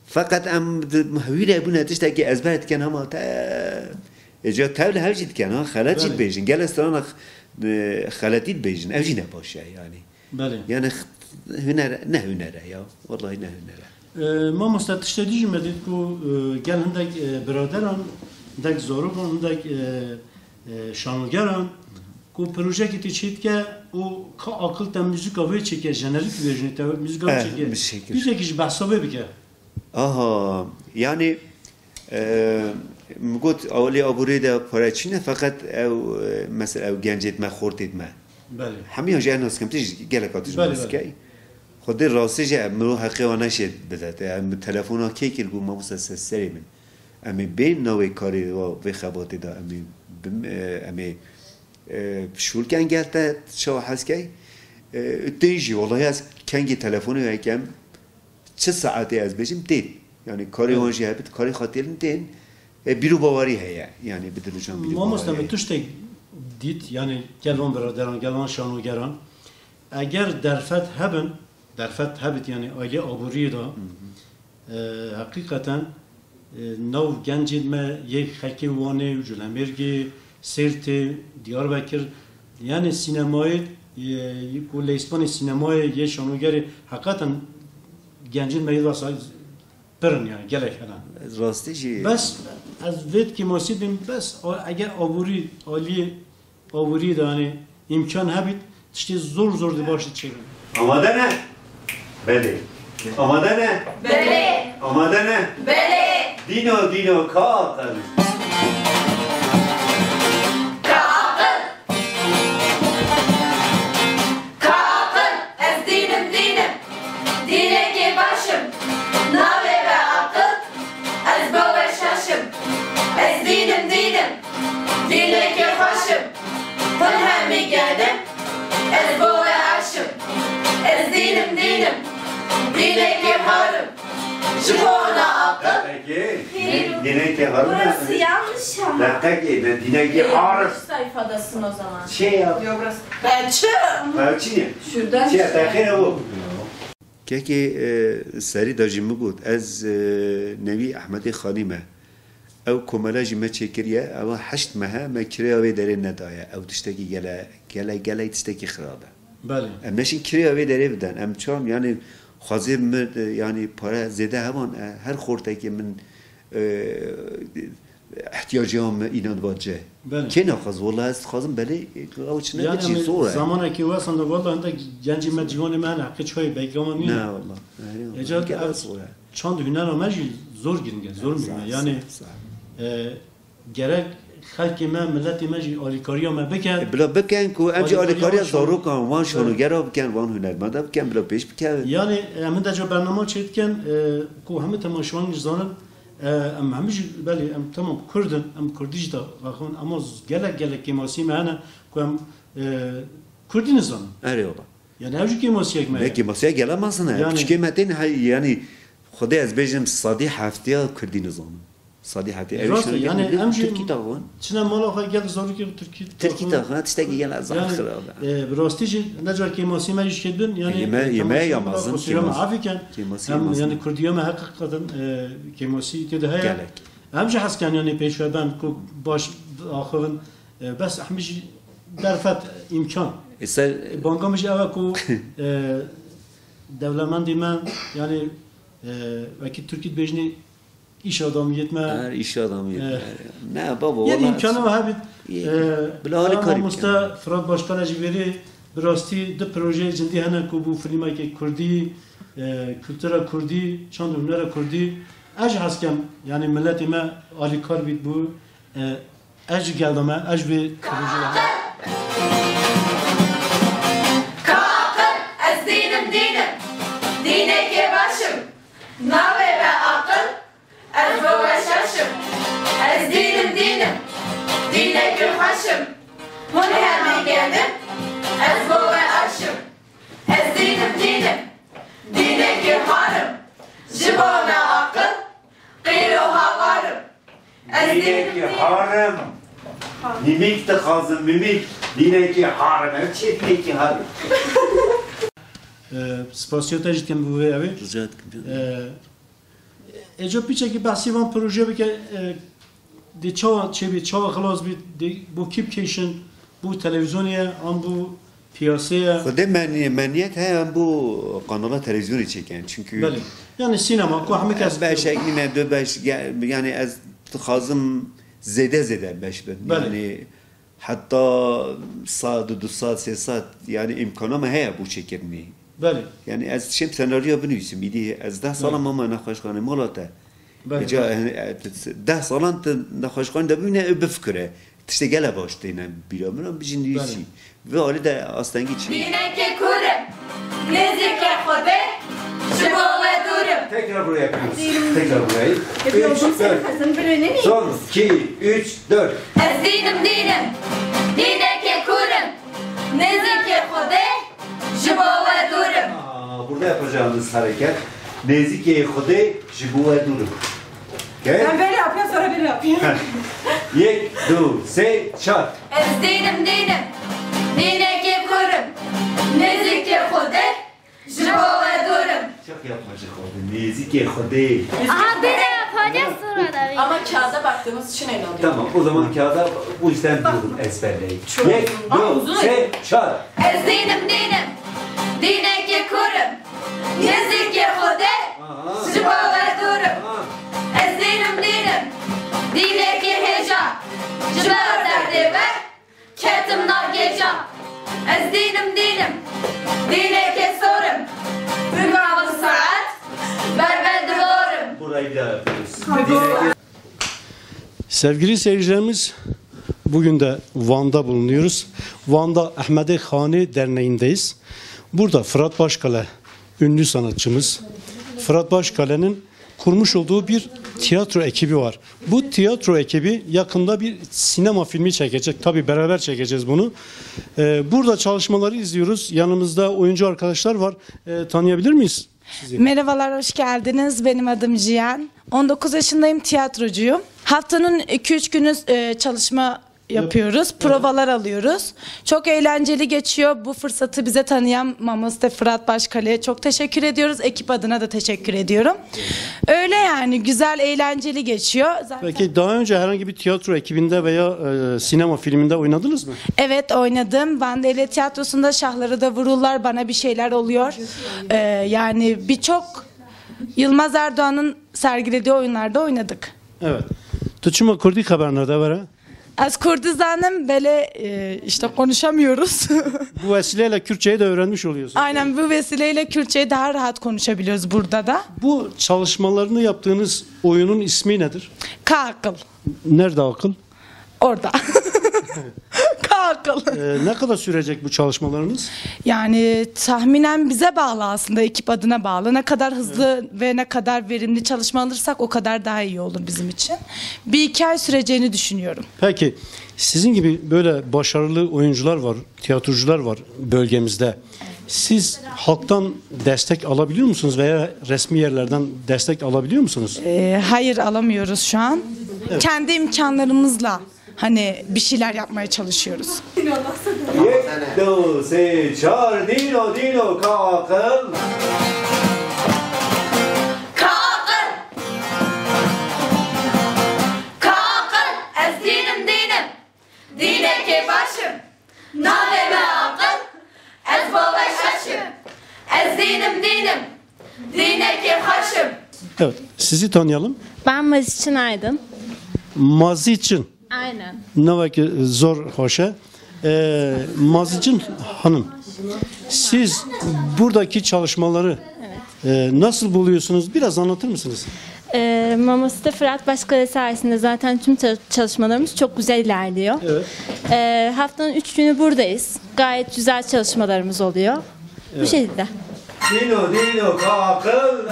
Feqet em di, wî re bûne tiştekî ezber dikin ama te, êca tev li hev jî dikin ha, xelet jî Belê. dibêjin. Gelek strana x-, e, xeletî dibêjin. Ev jî ne baş e yani. Belê. Yani x-, huner, ne huner e ya. Wallahî ne huner e. E, mamoste, tiştê dî jî me dît ku, e, gel hindek, e, biraderan, hindek zarokan, hindek, e, e, şanogeran ku projeyekî tê çêdike û ka aqil te muzîka wê çêke, jenerik dibêjin te muzîka wê Eh, çêke. muzîka. Bîtekî ji behsa wê bike. Aha, yani, e, min got, ewlê aborê de pare çîne, feqet ew, e, mesela ew gencêt me, xortêt me. Belê. Hemiya jî ev nas dikim, tu jî gelek hat tu jî Belê, nas belê. dikey. Xwedê rastî jî em mirov heqê wan neşê bide. Te em telefona kê kir, got, "Mamoste, ser serê min." Em ê bên navê karê wa vê xebatê de, em ê bim-, e, em ê, e, şûl ken gel te çawa hez key. E, tên jî, welahi ez kengî telefonê wê kem, çi saetê ez bêjim, tên. Yani karê wan jî hebit, karê xwe têlin tên. E, bîr û bawerî heye. Yani bi dil û can bîr û bawerî heye. Mamoste, min tiştek dît, yani gel wan biraderan, gel wan şanogeran. Eger derfet hebin, derfet hebit, yani aliyê aboriyê de, e, heqîqeten, e, nav gencên me yê xelkê Wanê û Colemêrgê, Sêrtê, Diyarbekir, yani sînemayê, e, ku leyîspanê sînemayê yê şanogerê, heqîqeten gencên me yê wesa pir in, yani gelek hene. Rastî jî. Bes ez vê kêmasî bim, bes a-, eger aborî, aliyê aborî de, yani îmkan hebit, tiştê zor zor di baş çêbin. Amade ne? Belê. Amade ne? Belê. Amade ne? Belê. Dîno, dîno, ka aqil. Ka aqil. Ka aqil, ez dîn im, dîn im. Dînekê baş im. Navê be aqil, ez bo we şaş im. Ez dîn im, dîn im. Dînekê xweş im. Hûn hemî gen in, ez bo we aş im. Ez dîn im, dîn im. Dînekê har im. Ji bo hûn aqil. Peki. Dînekê har im. Burası yanlış ama. Deqekê, ne dînekê har im. Yanlış sayfadasın o zaman. Şey ya. Yok, burası. Ben çi? Ben çi? Şuradan şey, işte. Deqekê ne bu? Kekê, e, serî de jî min got, ez, e, newî Ehmedê Xanî me. Ew komela jî me çêkiriye, ewa heşt meh e me kirêya wê derê nedaye. Ew tiştekî gele, gele, gelek tiştekî xirab e. Belê. Em neşin kirêya wê derê bidin. Em çawa, yani, xwezê min, e, yani, pare zêde hevan, e, her xortekê min, e, ihtiyacê min înan diba cih. Belê. Kê naxwaz? Wela ez dixwazim belê, ew çi ne. Yani, bicî, em zor e. Zamanekî wesanda, wela hindek gencî me, ciwanê me hene, heqê çayê beyka me nîne. Ne, wela. Erê, wela. Êca ev zor e. Çand hunera me jî zor giring e, zor mihîm e. Zaf, yani, zaf, zaf. E, gerek xelkê me, miletê me jî alîkariya me bikin. E, bila bikin ku em jî alîkariya zarokan, wan şanogera bikin, wan hunermenda bikin, bila pêş bikevin. Yani, e, em hinde ca bernama çêdikin, e, ku hemû temaşevan jî zanin, e, em hemû jî, belê, em temam Kurd in, em Kurdî jî daxivin, ama z-, gelek, gelek kêmasî me hene ku em, e, Kurdî nizanin. Erê wela. Yani ev jî kêmasiyek me ye. Ne kêmasiyek gele mezin e. Yani piçkê me tên he-, yani Xwedê ez bêjim sedî heftiya Kurdî nizanin. Sedî heftiya. Ev rast e, yani em jî Tirkî taxin. Çine mala xwe gel zarokê Tirkî taxin. Tirkî taxin, tiştekî gel ez xirab e. E, bi rastî jî ne car kêmasî me jî şikê bin, yani, yê me, e, yê me ya mezin kêmasî. Afî ken. Kêmasî em, mezin. Yani Kurdiya me heqîqeten, e, kêmasî tê de heye. Gelek. Em jî hez ken yani pêşve ben ku baş axivin, e, bes em jî derfet îmkan. E, ser- E, banga min jî ew e ku, e, dewlemendî me, yani, e, wekî Tirkî dibêjinê, îş adamiyet me. Her îş adamiyet me. Ne baba, yek wala imkanı hebit. Yek. E, bila alîkarî mamoste bikin. Firat Başkale jî verê bi rastî du projeyê cindî hene ku bû filmekê Kurdî, e, kultura Kurdî, çand û hunera Kurdî. Ez jî hez kem, yani miletê me alîkar bît bû. E, ez jî gel dame, ez jî vê projeyê hene. Ka aqil, ez dîn im, dîn im. Dînekê baş im. Navê be aqil, ez bo we şaş im. Ez dîn im, dîn im. Dînekê xweş im. Hûn hemî gen in, ez bo we aş im. Ez dîn im, dîn im. Dînekê har im. Ji bo me aqil, qîr û hawar im. Ez dînekê har im. Mîmîk dixwazim, mîmîk. Dînekê har im. Ev çi ye, dînekê har im? Ee, spasiya te jî dikim bo vê evê. Rica dikim. Ee, Êca piçekî behsî van proje bike, e, dê çawa çêbî, çawa xilas bî, dê bo kî bikêşin, bo televîzyonê ye, an bo piyasê ye? Xwedê me niyet heye em bo kanala televîzyonê çêkin. Çünkü belê. Yani sînema, ku hemî kes beşek nîne, du beş, ge-, yani ez dixwazim zêde zêde beş bin. Belê. Yani Heta sed, du sed, sê sed, yani îmkana me heye bo çêkirinê. Belê. Yani ez diçêm senaryo binivîsim, îdî ez deh sala mama nexweşxanê mala te. Belê, belê. Îca, e, deh salan tu nexweşxanê de bimîne, ew bifikire. Tiştê gele baş têne bîra min, em bijî nivîsî. Belê. Vê alî de astengî çi? Dînekê kur im. Nêzîkê Xwedê ji bo we dûr im. Tekrar buraya yapıyoruz. Tekrar burayı. Üç, dört. Son, iki, üç, dört. Ez dîn im, dîn im. Dînekê kûr im. Nêzîkê Xwedê ji bo we dûr im. Aa, burada yapacağımız hareket. Nêzîkê Xwedê ji bo we dûr im. Gel. Ben böyle yapıyorum, sonra böyle yapıyorum. Yek, du, sê, çar. Ez dîn im, dîn im. Dînekê kûr im. Nêzîkê Xwedê ji bo we dûr im. Çok yapmacık oldu. Nêzîkê Xwedê. Aha, bir de yapacağız sonra da. Ama kağıda baktığımız için öyle oluyor. Tamam, o zaman kağıda bu yüzden diyorum ezberleyin. Yek, du, sê, çar. Ez dîn im, dîn im. Dînekê kûr im. Nêzîkê Xwedê ji bo we dûr im. Ez dîn im, dîn im. Dînekê hêja. Ji ber derdê we ketim nav gêja. Ez dîn im, dîn im. Dînekê sor im. Bi nav û saet berbe diborim. Burayı bir daha yapıyoruz. Sevgili seyircilerimiz, bugün de Van'da bulunuyoruz. Van'da Ahmedê Xanê Derneği'ndeyiz. Burada Fırat Başkale, ünlü sanatçımız. Fırat Başkale'nin kurmuş olduğu bir tiyatro ekibi var. Bu tiyatro ekibi yakında bir sinema filmi çekecek. Tabii beraber çekeceğiz bunu. Ee, burada çalışmaları izliyoruz. Yanımızda oyuncu arkadaşlar var. Ee, tanıyabilir miyiz sizi? Merhabalar, hoş geldiniz. Benim adım Jiyan. On dokuz yaşındayım, tiyatrocuyum. Haftanın iki üç günü, e, çalışma yapıyoruz, provalar alıyoruz. Çok eğlenceli geçiyor. Bu fırsatı bize tanıyan Mamoste Fırat Başkale'ye çok teşekkür ediyoruz. Ekip adına da teşekkür ediyorum. Öyle yani, güzel, eğlenceli geçiyor. Zaten Peki daha önce herhangi bir tiyatro ekibinde veya, e, sinema filminde oynadınız mı? Evet, oynadım. Van Devlet Tiyatrosu'nda Şahları da Vururlar, Bana Bir Şeyler Oluyor. Ee, yani birçok Yılmaz Erdoğan'ın sergilediği oyunlarda oynadık. Evet. Tu çima kurdî xeber nade were? Ez kurdî zanim, belê, e, işte konuşamıyoruz. Bu vesileyle Kürtçeyi de öğrenmiş oluyorsun. Aynen, bu vesileyle Kürtçeyi daha rahat konuşabiliyoruz burada da. Bu çalışmalarını yaptığınız oyunun ismi nedir? Ka akıl. Nerede akıl? Orada. Ka akıl. Ee, ne kadar sürecek bu çalışmalarınız? Yani tahminen bize bağlı aslında, ekip adına bağlı. Ne kadar hızlı ve ne kadar verimli çalışma alırsak o kadar daha iyi olur bizim için. Bir iki ay süreceğini düşünüyorum. Peki, sizin gibi böyle başarılı oyuncular var, tiyatrocular var bölgemizde. Siz halktan destek alabiliyor musunuz veya resmi yerlerden destek alabiliyor musunuz? Ee, hayır, alamıyoruz şu an. Kendi imkanlarımızla hani bir şeyler yapmaya çalışıyoruz. Yek, du, sê, çar, dîno, dîno, ka aqil. Ka aqil. Ka aqil, ez dîn im, dîn im. Dînekê baş im. Navê me aqil, ez bo we şaş im. Ez dîn im, dîn im. Dînekê xweş im. Evet, sizi tanıyalım. Ben Maziçin Aydın. Maziçin. Aynen. Navekî zor hoş e. Ee, Maziçin Hanım, siz buradaki çalışmaları, e, nasıl buluyorsunuz? Biraz anlatır mısınız? Ee, Mamoste Fırat Başkale sayesinde zaten tüm ça- çalışmalarımız çok güzel ilerliyor. Evet. Ee, haftanın üç günü buradayız. Gayet güzel çalışmalarımız oluyor. Bu şekilde. Dîno, dîno, ka aqil.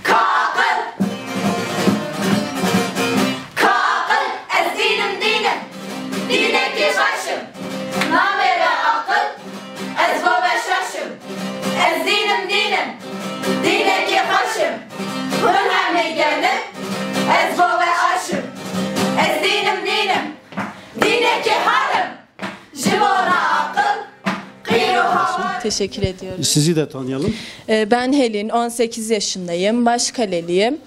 Ka aqil. Ka aqil, ez dîn im, dîn im. Dînekê baş im. Navê me aqil, ez bo we şaş im. Ez dîn im, dîn im. Dînekê xweş im. Hûn hemê gel in, ez bo we aş im. Ez dîn im, dîn im. Dînekê har im. Ji bona aqil, qîr û hawar. Teşekkür ediyorum. Sizi de tanıyalım. Ee, ben Helin, on sekiz yaşındayım, Başkaleliyim.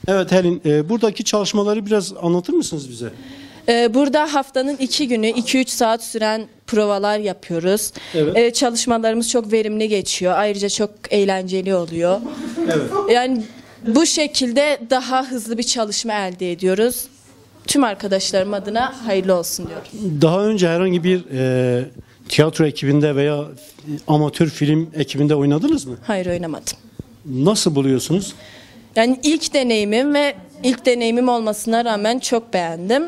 Evet Helin, e, buradaki çalışmaları biraz anlatır mısınız bize? Ee, burada haftanın iki günü iki üç saat süren provalar yapıyoruz. Evet. Ee, çalışmalarımız çok verimli geçiyor. Ayrıca çok eğlenceli oluyor. Evet. Yani bu şekilde daha hızlı bir çalışma elde ediyoruz. Tüm arkadaşlarım adına hayırlı olsun diyorum. Daha önce herhangi bir, e, tiyatro ekibinde veya amatör film ekibinde oynadınız mı? Hayır, oynamadım. Nasıl buluyorsunuz? Yani ilk deneyimim ve ilk deneyimim olmasına rağmen çok beğendim.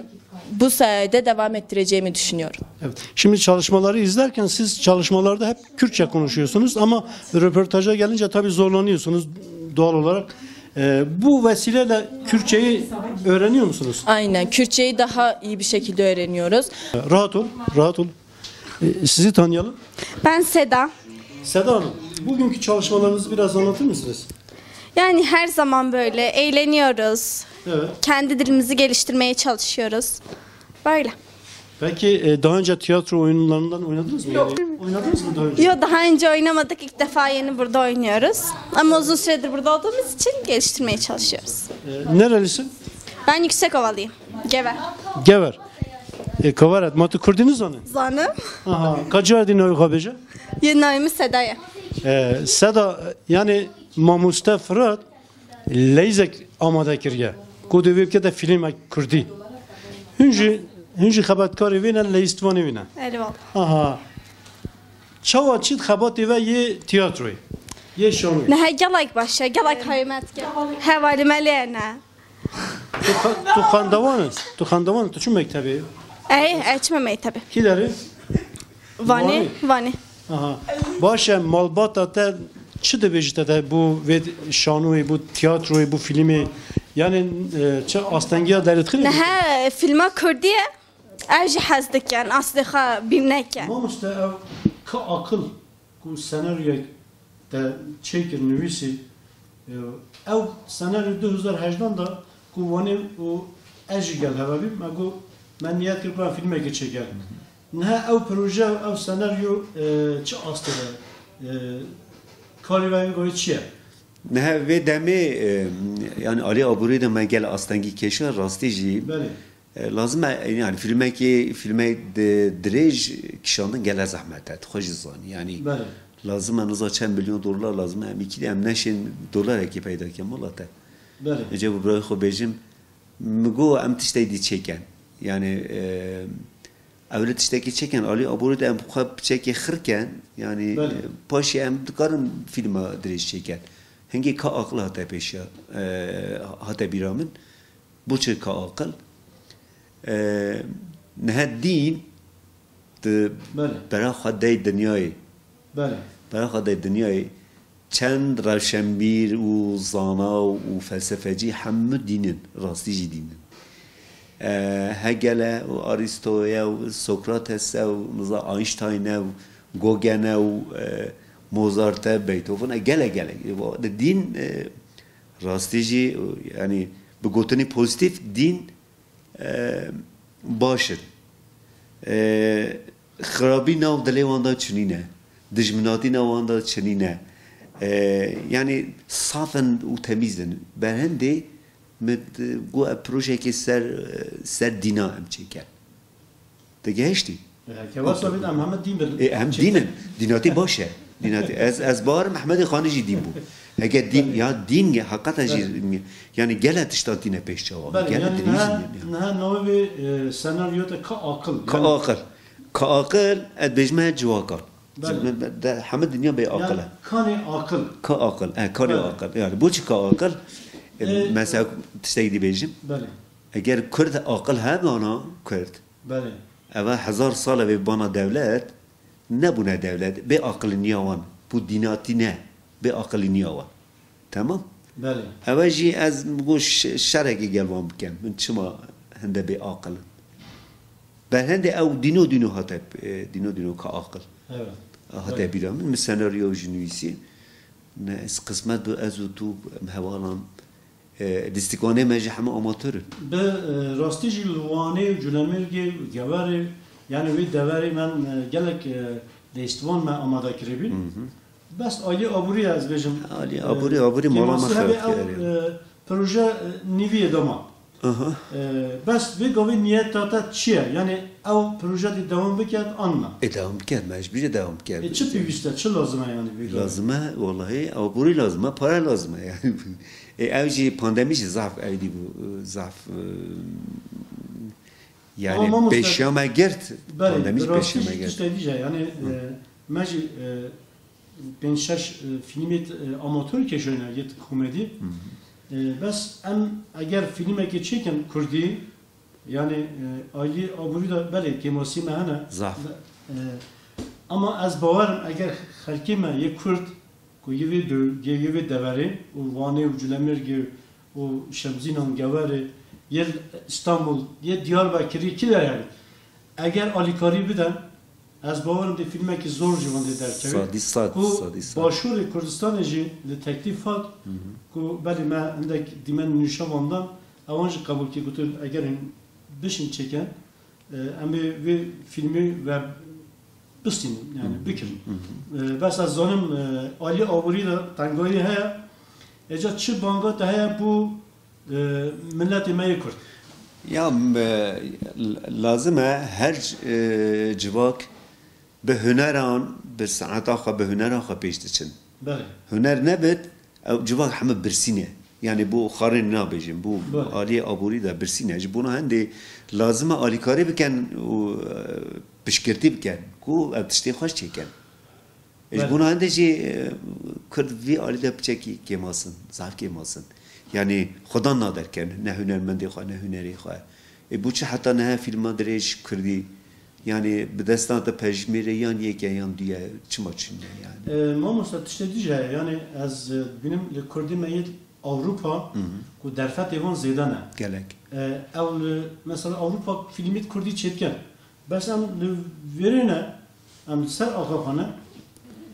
Bu sayede devam ettireceğimi düşünüyorum. Evet. Şimdi çalışmaları izlerken siz çalışmalarda hep Kürtçe konuşuyorsunuz ama röportaja gelince tabii zorlanıyorsunuz doğal olarak. Ee, bu vesileyle Kürtçeyi öğreniyor musunuz? Aynen. Kürtçeyi daha iyi bir şekilde öğreniyoruz. Rahat ol, rahat ol. Ee, sizi tanıyalım. Ben Seda. Seda Hanım, bugünkü çalışmalarınızı biraz anlatır mısınız? Yani her zaman böyle eğleniyoruz. Evet. Kendi dilimizi geliştirmeye çalışıyoruz. Böyle. Peki e, daha önce tiyatro oyunlarından oynadınız mı? Yani, oynadınız mı daha önce? Yok, daha önce oynamadık. İlk defa yeni burada oynuyoruz. Ama uzun süredir burada olduğumuz için geliştirmeye çalışıyoruz. E, nerelisin? Ben Yüksekovalıyım. Gever. Gever. E, Kever et, ma tu Kurdî nizanî? Zanim. Aha, ka cara dî navê xwe bêje? Yeni navimiz Seda'ya. E, Seda, yani mamoste Firat leyzek amade kiriye. Ku divê bikete filmek Kurdî. Hûn jî, hûn jî xebatkarê wê ne, leyîstvanê wê ne. Eyvallah. Aha. Çawa çît xebatê ve yê tiyatroyê? Yê şanoyê? Nehe gelek başe, gelek haymet ke. Hevalime lêne. Tu, tu xandewan î? Tu xandewan î? Tu çi mektebê? Ey, ey, çime mektebê. Kî derê? Vanê, vanê. Aha. Baş e, malbata te çi dibêjite te bu vê şanoyê, bu tiyatroyê, bu filmê? Yani e, çi astengiya derê dixîne? Nehe filma Kurdî ye. Ev jî hez dikin, aslê xwe bîr nekin. Mamoste ev ka aqil ku senaryoyek te çêkir nivîsî, e, ew senaryo du hezar hejdan da ku wanê û ez jî gel heve bîm, me got me niyet kir ku em filmekê çêkerim. Niha ew proje, ew senaryo e, çi astê de e, karê we wê çi ye? Niha vê demê e, yani alî aborî de me gel astengî kêşa rastî jî. Belê. E, lazim e, yani filmekê, filmek di, dirêj kişandin gele zehmet e, tu xwe jî zanî. Yani Belê. lazim e niza çend milyon dolar lazim e, em îkî de em neşên dolarekê peyda kem wela te. Belê. Ece bi birayê xwe bêjim, mi got em tiştek dî çêken. Yani e, ew li tiştekî çêken, alî aborî de em xwe piçekê xir ken. Yani Belê. e, paşê em dikarin filma dirêj çêken. Hingê ka aqil hate pêşiya, e, hate bîra min. Bo çi ka aqil? E, niha dîn di Belê. bera xwe dey dinyayê. Belê. Bera xwe dey dinyayê. Çend rewşenbîr û zana û felsefecî hemû dîn in, rastî jî dîn in. E, Hegel e û Aristo ye û Sokrates e û niza Einstein e û Gogen e û e, Mozart e, Beethoven e, gelek gelek. Di dîn e, rastî jî, e, yani bi gotinî pozîtîf dîn e, baş in. E, xirabî nav dilê wan de çinîne. Dijminatî nav wan de çinîne. E, yani saf in û temîz in. Berhindê min got ev projeyekê ser, ser dîna em çêken. Te gehiştî? E, Kevasa bît em heme dîn bin. E, em dîn in. Dînatî baş e. Dînatî. Ez, ez bawerim Ehmedê Xanî jî dîn bû. Heke dîn, ya dîn, heqata jî, yani gele tiştan tîne pêş çawa. Belê, Gele yani dilîzin niha, yani. Niha navê vê e, senaryo te ka aqil. Ka Yani- aqil. Ka aqil, ez bêjme ciwakan. Belê. De, heme dinya bê aqil e. Yani kanê aqil. Ka aqil, e, karê Belê. Aqil. Yani bo çi ka aqil? E, E, mesela tiştek dî bêjim. Belê. Eger Kurd aqil hebana, Kurd, Belê. eva hezar sal e vê bana dewlet, nebûne dewlet. Bê aqiliniya wan. Bu dînatî ne. Bê aqiliniya wan. Tamam? Belê. Eva jî ez go ş- şerekê gel wan bikem. Min çima hinde bê aqil in? Berhendê ew dîno dîno hate, e, dîno dîno ka aqil. Evet. Hate bîra min. Min senaryo jî nivîsî. Ne, ez qismet bi ez û tu em hevalan. E, lîstikvanê me jî heme amatör in. Bi e, rastî jî li Wanê û Culemêrgê û Geverê, yani wê deverê me e, gelek e, leyîstvan me amade kiribîn. Bes alî aborî ez bêjim. Alî e, aborî, aborî mala me kêmasî hebe xebat ew, kiriye. e, Proje e, nîviyê dema. Aha. E, Bes vê gavê niyeta te çi ye? Yani ew proje dê dewam biket an na? E, dewam biket, me ji bîr e dewam biket. E, çi pêwîst e, çi lazim e yani vê gavê? Lazim e, wellahî, aborî lazim e, para lazim e yani. E, ev jî pandemî jî zaf ew dî bû, zaf, e, yani Ama mamoste, pêşiya me girt, Belê, pandemî jî bi rastî pêşiya me jî girt. tiştekî jî yani e, me jî e, pênc şeş e, fîlmê e, amatör kêşoyne yê komedî. E, Bes em eger fîlmekê çêkin kurdî, Yani, e, alî aborî de belê kêmasî me hene. Zaf. E, ama ez bawerim eger xelkê me yê Kurd ku yê vê dew-, yê, yê vê deverê û Wanê û Culemêrgê û Şemzînan Gewerê, yê Îstanbul, yê Diyarbekirî kî derê hebî, eger alîkarî bidin, ez bawerim dê fîlmekî zor ji van dê derkeve. Sadî sed, ku sadî sed. Başûrê Kurdistanê jî li teklîf hat, Hı hı. ku belê me hindek dîmen nûşevandan, ewan jî qebûlkî gotin, eger hûn bişîn çêkin, e, em ê vê fîlmê ve bistînin, yani Hı hı. bikirin. Hı hı. E, bes ez zanim, e, alî aborî de tengayî heye. Êca çi banga te heye bo, e, miletê me yê Kurd? Ya, m-, e, l-, lazim e her c-, e, civak bi huneran, bi saneta xwe, bi hunera xwe pêş diçin. Belê. Huner nebit, ew civak heme birsîne. Yani bo xarê nabêjin, bo Belê. aliyê aborî de birsîne. Ji bona hindê lazim e alîkarî bikin û, e, piştgirtî bikin ku ev tiştê xweş çêkin. Ji Belê. bona hindê jî, e, Kurd vî alî de piçekî kêmas in, zaf kêmas in. Yani xwedan naderkevin, ne hunermendê xwe, ne hunerê xwe. Ê, bo çi heta niha fîlma dirêj Kurdî, yani bi destan te pejmêre yan yek e yan du ye, çima çûne yani? E, mamoste, tiştê dî jî heye. Yani ez, e, dibînim li Kurdê me yê Ewropa Hı hı. ku derfetê wan zêde ne. Gelek. E, ew li, mesela Ewropa fîlmê Kurdî çêdikin. Bes em li vêrê ne, em li ser axa xwe ne,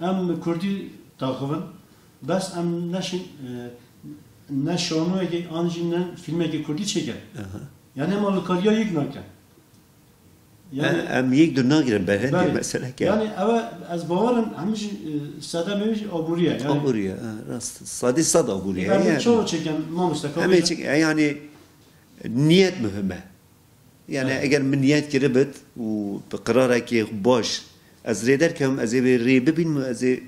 em Kurdî daxivin. Bes em neşin, e, ne şanoyekê an jî ne fîlmekê Kurdî çêkin. Aha. Yani em alîkariya yek nakin. Yani, E, em yek du nagirin, berhemdê Belê. mesele ke. Yani ev e, ez bawerim hemî jî, e, sedemê jî aborî ye. Yani, Aborî ye, ha, rast. Sadî sed aborî ye. Em Yani. çawa çêkin, mamoste, Em kabul ê e? çek-, e, yani niyet muhim e. Yani Belê. eger min niyet kiribit û bi qirarekê baş ez rê derkevim, ez ê vê rê bibînim, ez ê,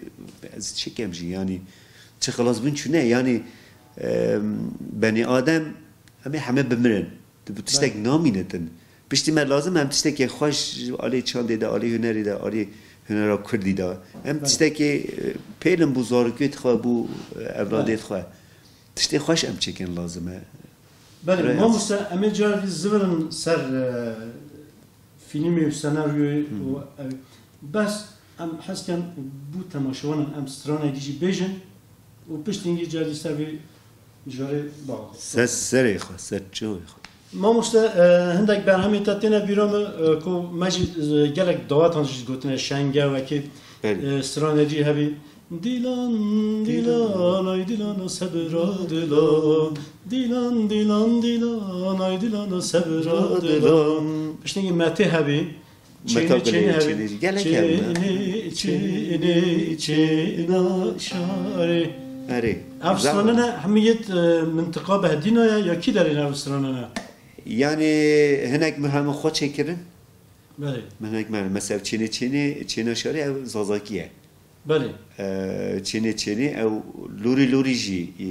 ez çi kem jî, yani çi xilas bûn çûne, yani, em, benî adem, em ê heme bimirin. Tu bi tiştek Belê. namînitin. Piştî me lazim em tiştekê xweş ji alî çandê de, alî hunerê de, alî hunera Kurdî de. Em Belê. tiştekê, e, pêlin bû zarokê xwe, bû, e, evladê Belê. xwe. Tiştê xweş em çêkin lazim e. Belê, Reyaz. mamoste, em ê carî zivirin ser, e, fîlmê û senaryoyê Hı hı. û, e, bes em hez ken bo temaşevanan em stranekî jî bêjin û piştîngî carî ser vê mijarê biaxivin. Ser serê xwe, ser çavê xwe. Mamoste, e, hindek berhemê te têne bîra min, e, ku me jî, e, gelek dawetan jî gotine şenge wekî, Belê. e, stranekî hebî. Dîlan, dîlan, ay dîlan, o sebira dîlan. Dîlan, dîlan, dîlan, ay dîlan, o sebira dîlan. Piştî me tê hebî. Çênê, Meta çênê bilê, hebî. çênê, gelek hebî, ha. Çênê, çênê, çêna şarê. Erê. Ev Zaf stranene hebî. hemî yêt, e, mintiqa Behdîna ye ya kî derê ne ev stranene? Yani hinek min hemî xwe çêkirin. Belê. Min hinek min, mesela çênê, çênê, çêna şarê ev Zazakî ye. Belê. E, çênê çênê ew lorî lorî jî, e,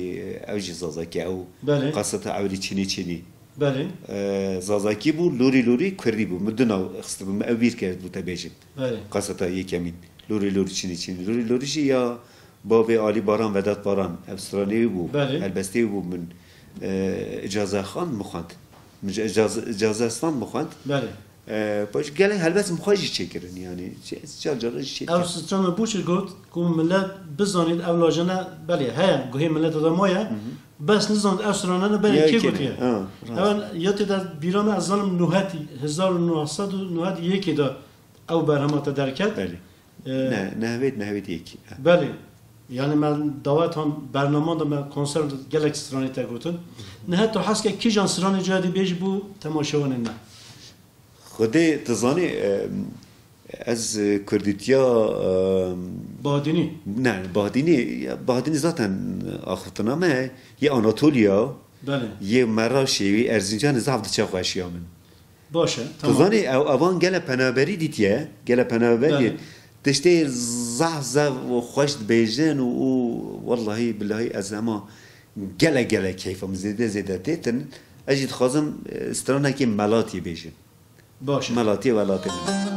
ew jî Zazakî, ew Belê. qaseta ewilî çênê çênê. Belê. E, Zazakî bû, lorî lorî Kurdî bû. Min du nav xistibû, min ew bîr kir bû te bêjim. Belê. Qaseta yekemîn. Lorî lorî çênê çênê. Lorî lorî jî ya bavê Alî Baran, Vedat Baran, ev stranê wî bû. Belê. Helbestê wî bû min, e, Îcaze Xan min xwend. Min Îcaze, Îcaze Stan min xwend. Belê. E, paş gelek helbest min xwe jî çêkirin, yani, çê-, car caran jî çêdikin. Ev strana bo çi got, ku millet bizanît ev lajene, belê, heye, guhê milleta de maye, Hı hı. bes nizanît ev stranene berê Ya kê kê gotiye. ne? Ha, rast. Ev ya tê de bîra me, ez zanim nûhet, hezar û neh sed û nûhet û yekê de ew berhema te derket. Belê. E, Ne, nehvêt, nehvêt yekî. Belê. Yani me dawetan bernaman de me konser de gelek stranê te gotin. Niha tu hez ke kîjan stranê cihadî bêjî bo temaşevanên me? Xwedê, tu zanî, e, ez, e, kurdîtiya, e, Badînî. Ne, Badînî, ya, Badînî zaten axiftina me, yê Anatoliya, Belê. yê Meraşê, yê Erzincanê zaf diçe xweşiya min. Baş e, Tu tamam. zanî, ew, evan gele penaberî dîtiye, gele penaberî Belê. tiştê zaf zaf û xweş dibêjin û, û wellahî billahî ez hema gele gele keyfa min zêde zêde têtin. Ez jî dixwazim, e, stranekê Melatiyê bêjim. Baş e. Melatiyê welatê min.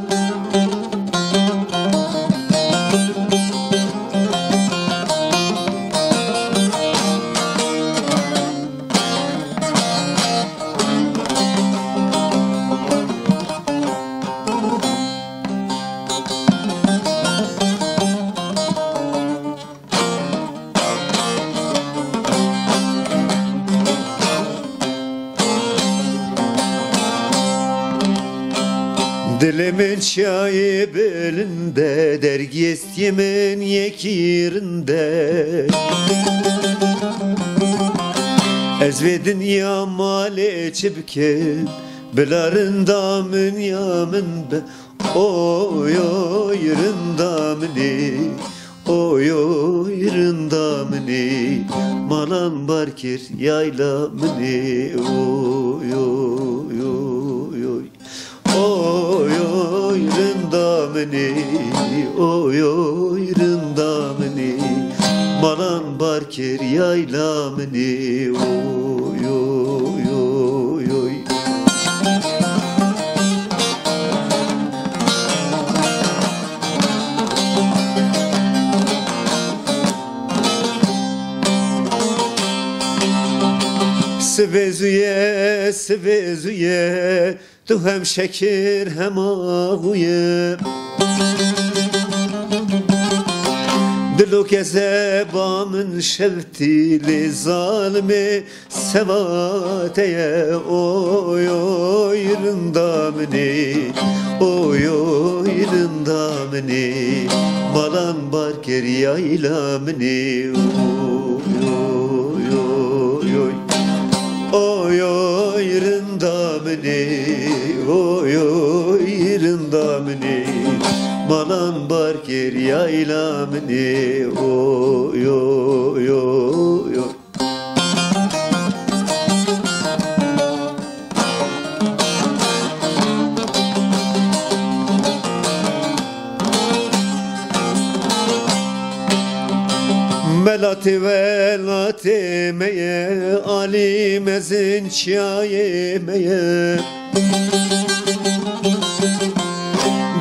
Dilê min çiyayê bilind e, dergî estiyê min yekî rind e. Ez vê dinya malê çi bikim, bila rinda min ya min be. Oy, oy, rinda min ê, oy, oy, rinda min ê. Malan bar kir yayla min ê, oy, oy, oy, oy. Oy, oy, rinda min ê, oy, oy, rinda min ê. Malan bar kir yayla min ê, oy, oy, oy, oy. Sivê zûye, sivê zûye, tu hem şekir hem axûye. Dilo kezeba min şewtî lê zalimê sewa te ye. Oy, oy, rinda min ê, oy, oy, rinda min ê. Malan bar kir yayla min ê, oy, oy, oy, oy. Oy, oy, rinda min ê, oy, oy, rinda min ê. Malan bar kir yayla min ê, oy, oy, oy, oy. Melatê welatê me ye, alî mezin çiyayê me ye.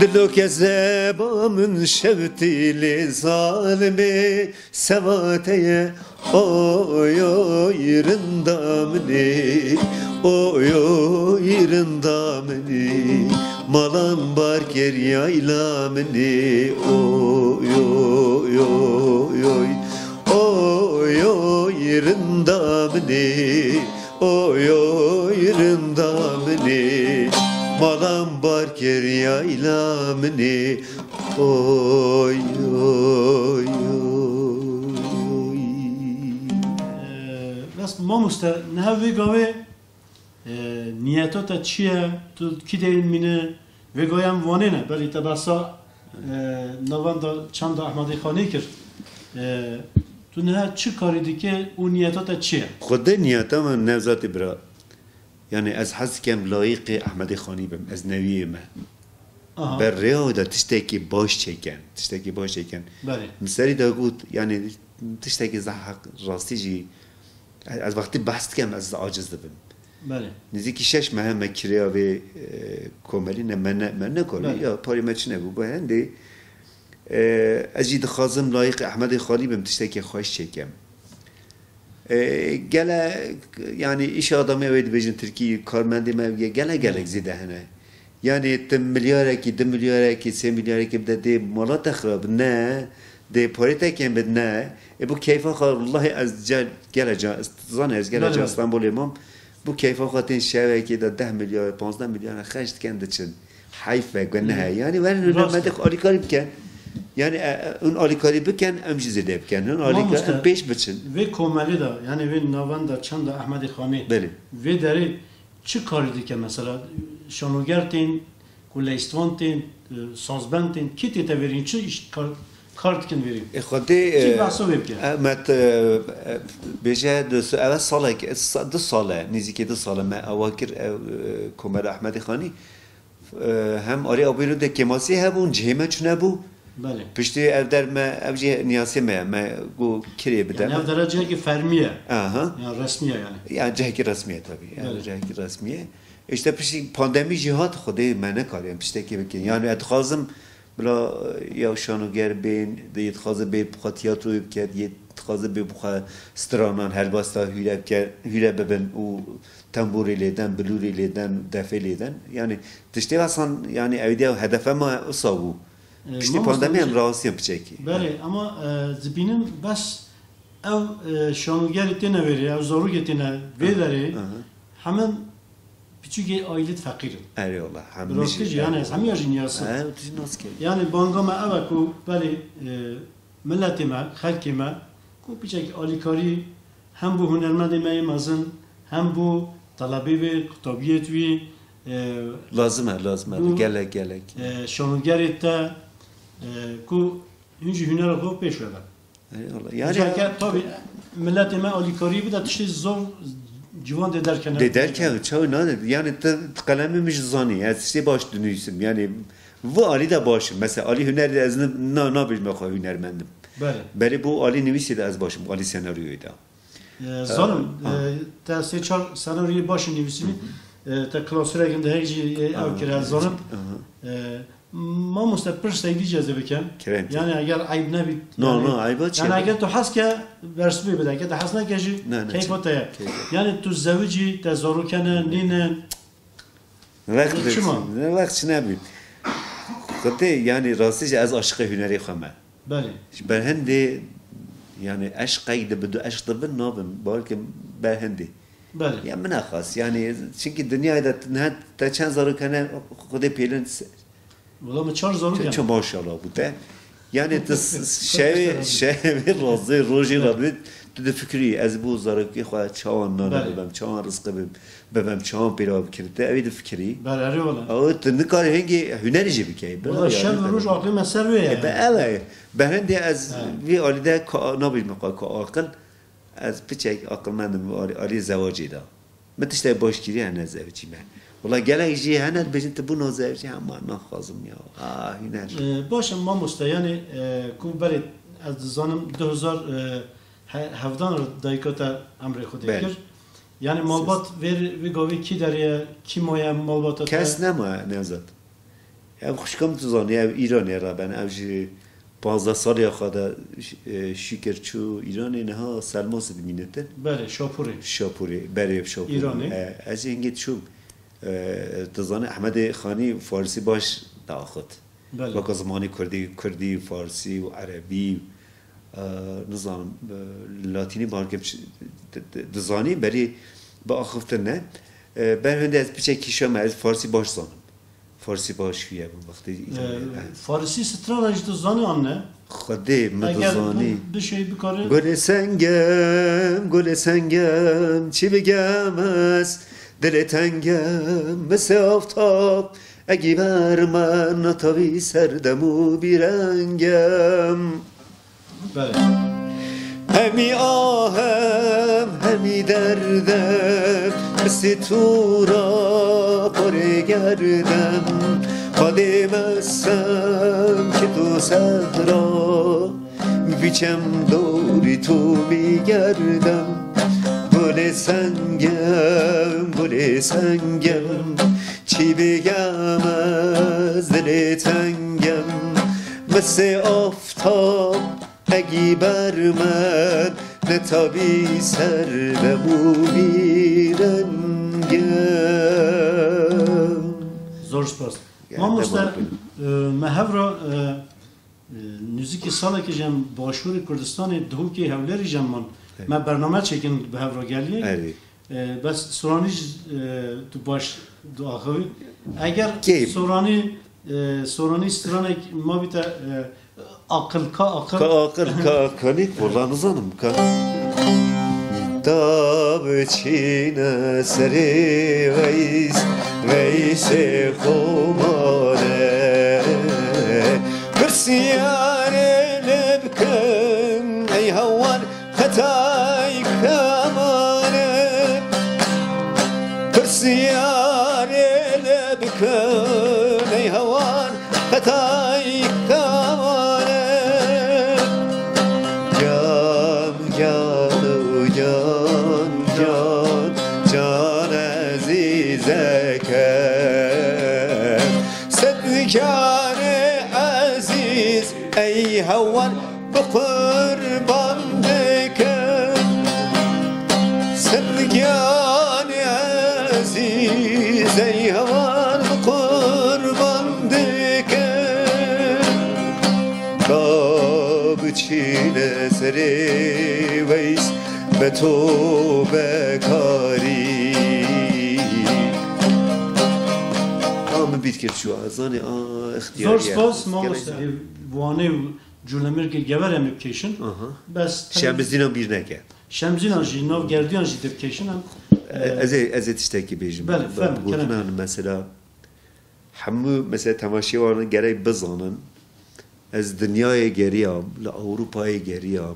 Dilo kezeba min şewtî lê zalimê sewa te ye. Oy, oy, rinda min ê, oy, oy, rinda min ê. Malan bar kir yayla min ê, oy, oy, oy, oy. Oy, oy, rinda min ê, oy, oy, rinda min ê. Malan bar kir yayla min ê, oy, oy, oy, oy. Ee, rast mamoste, niha vê gavê E, niyeta te çi ye? Tu kî derên mîne? Vê gavê em Wanê ne, belê te behsa, e, navenda çanda Ehmedê Xanê kir. E, tu niha çi karî dike û niyeta te çi ye? Xwedê niyeta min Nevzatê bira. Yani ez hez dikem layîqê Ehmedê Xanî bim, ez newiyê me. Aha. Ber rêya wê de tiştekî baş çêken, tiştekî baş çêken. Belê. Min serî de got, yani tiştekî zehf heq rastî jî, ez wextî behs dikem, ez aciz dibim. Belê. Nêzîkî şeş meh me kirêya vê, e, komelî ne, me ne, me nekarî. Belê. Ya parê me çi nebû, bi hendê, e, ez jî dixwazim layîqê Ehmedê Xanî bim, tiştekî xweş çêkem. E, gele, yani îşe adamê wê dibêjin tirkî, karmendê me gele gelek zêde hene. Yani ti milyarekî, du milyarekî, sê milyarekî bide dê mala te xirab ne, dê parê te kêm bid ne. E, bu keyfa xwe, wellahî ez ce-, gele ca, zanê ez gele ca Stenbolê mam. Bu keyfa xwe tên şevekê de deh milyar, panzdeh milyar xerc diken diçin. Heyf e, guneh e. Yani werin hûn Rast e. Hûn alîkarî bikin. Yani, e, e, hûn alîkarî bikin, em jî zêde bikin. Hûn alîkar, Mamoste, em pêş biçin. Vê komelî de, yani vê navenda çanda Ehmedê Xanê, Belê. Vê derê çi karî dike mesela? Şanoger tên, ku leyistvan tên, e, sazbend tên, kî tête verîn, çi îş kar, kar dikin verîn? E, Xwedê, Kî e, behsa wê bike? E, me te, e, bêje du s-, eve salek, e, sa-, du sal e, nêzîkî du sal e me awa kir, ew, e, komela Ehmedê Xanî. E, hem arê abî de kêmasî hebûn, cihê me çûnebû. Belê. Piştî ev der me, ev jî niyasê me ye, me got kirê bide Yani me. Ev dere cihekî fermî ye. Aha. Yani resmî ye yani. Yani cihekî resmî ye tabii. Yani Belê. Cihekî resmî ye. İşte piştî pandemî jî hat, Xwedê me nekariye em tiştekî bikin. Yani ez dixwazim bila, e, ya şanoger bên, dê dixwaze bê bixwe tiyatroyê bike, dê dixwaze bê bixwe stranan, helbesta hûre bike, hûre bibin û tembûrê lêden, bilûrê lêden, defê lêden. Yani tiştê vesan, yani ew diya hedefe me usa bû. E, Piştî mamoste, pandemî em rawestiye piçekî. Belê, ama, e, dibînim bes ew, e, şanogerî têne vêrê, ew zarokê têne vê derê, aha, hemin Piçûkê aîlî feqîr in. Erê wala, hemî Bi rastî jî, jî, yanî, ez hemiya jî niyaz im. He, tu jî nas kevî. Yanî, banga me ew e ku belê, e, miletê me, xelkê me, ku piçek alîkarî hem bo hunermendê me yê mezin, hem bo telebê wê, qutabiyê wî, e, Lazim e, lazim e. Bu, gelek, gelek. E, şanogerê te, e, ku hûn jî hunera xwe pêş ve ben. Eyvallah. Yani, Ceke, tabii, milletê me alîkarî bide, tiştê zor ciwan dê derkene. Dê derkeve, çawa nade. Yani, te, te qelemê min ji zanî. Ez tiştê baş dinivîsim. Yani, bu alî de baş im. Mesela, alî hunerî de ez ne, na, nabêjime xwe hunermend im. Belê. Berê bu alî nivîsê de ez baş im. Alî senaryoyê de. E, zanim, e, te sê çar senaryoyê baş nivîsî. E, te klasûrek hindehek jî, e, ew kir, ez zanim. E, Mamoste, pirsek dî cezê bikim. Kerem. Yani eger eyb nebît. No, yani, no, eyba çi yani ye? Eger tu hes ke, bersivê bide. Eger tu hes neke jî, ne, ne, keyfa te ye. Yani tu zewicî, te zarokene, nîne. Wext çima? Wext çi nebî. Xwedê, yani rastî jî ez aşiqê hunerê xwe me. Belê. Ji ber hindê, yani eşqek dibi, du eşq dibin nabim. Balkim ber hindê. Belê. Ya min xas, yani, çinkî dinyayê de ne, te çend zarok hene, Xwedê pêlin se- Wela min çar zarok hene. Çi maşallah bû te. Yani, tu s- s- şevê, şevê razê, rojê re dibê, tu difikirî, ez bo zarokê xwe çawan nane bibem, çawan rizqê bibem, çawan pêra bikirin. Tu evê difikirî. Belê, erê wela. Ew tu nikarî hingê hunerî jî bikeyî. Wela şev û roj aqilê me ser wê ye. E, be ev e. Be hindê ez vê alî de ka- nabêjim xwe ka aqil. Ez piçek aqilmend im alî, alî zewacê de. Min tiştek baş kiriye ne zewicî me. Wela gelek jî hene dibêjin tu bû nazewicî, hema naxwazim ya. Ah, hüner. E, baş e mamoste, yani, e, ku berê ez dizanim du hezar, e, he- hevdan re dayika te emrê xwe dê kir. Yani malbat vê, vê gavê kî derê ye, kî maye malbata te? Kes nemaye, Nevzat. Ev xwişka min tu zanî, ev Îranê re ben, ev ji panzdeh saliya xwe de, e, şî kir çû Îranê, niha Selmasê dimîne te. Belê, Şapûrê. Şapûrê, berê Şapûrê. Îranê. E, ez ê hingê diçûm. E, tu zanî Ehmedê Xanî Farsî baş diaxivt. Belê. Weke zimanê Kurdî, Kurdî, Farsî û Erebî, e, nizanim, e, Latînî balkim ş- di- di- dizanî, berî biaxiftin ne. E, ber hindê ez piçek kîşa me, ez Farsî baş zanim. Farsî baş xuya bû wextê Îranê. Ee, Farisî strana jî tu zanî an ne? Xwedê min tu zanî. Eger bişêy bikare. Gulê sengem, gulê sengem, çi bigem ez, dilê tengem, misê aftab, egî bermen, natavî serdem û bîrengem. Belê. Hemî ahem, hemî derdem, misê tu ra porê gerdem. Xwedê mesem ki tu sedra, biçem dorî tu bî gerdem. Gulê sengem, gulê sengem, çi bigem ez dilê tengem. Misê aftab, Egî bermen, ne tabî serdem û bîrengem. Zor spas. Mamoste, e, me hev re, e, e, nêzîkî salekê ji em Başûrê Kurdistanê, Duhokê, Hewlêrê ji em man. Me bername çêkin bi hev re geliyê. E, bes soranî jî, e, tu baş diaxivî. Eger soranî, e, soranî stranek mabîte, e, aqil, ka aqil. Ka aqil, ka aqilî, wela nizanim ka. Da biçîne serê Veys, Veysê xomane. Pirsiyarê lê bikin, ey hewan, Qetay kamane, pirsiyarê lê bikin, ey hewan, qetay kamane. Can, can, can, can, can ezîzeke. Sed canê ezîz, ey hewan, bi qurban dikim. Sed giyanê ezîz ey hewan bi qurban dikim. Ka biçîne serê Veys be to bekarî. Kir şu azanê a ixtiyarî. Zor spas mamoste. Ê wanê û cûlemêrgê gever em ê bikêşin. Aha. Bes Şemizînan bîr neke. Şemzînan jî, nav gerdiyan jî dê bikêşin em. E, ez ê, ez ê tiştekî bêjim. Belê, fermo, gotinan kerem. Mesela, hemû, mesela, temaşevanan gerek bizanin, ez dinyayê geriyam, li Ewropayê geriyam,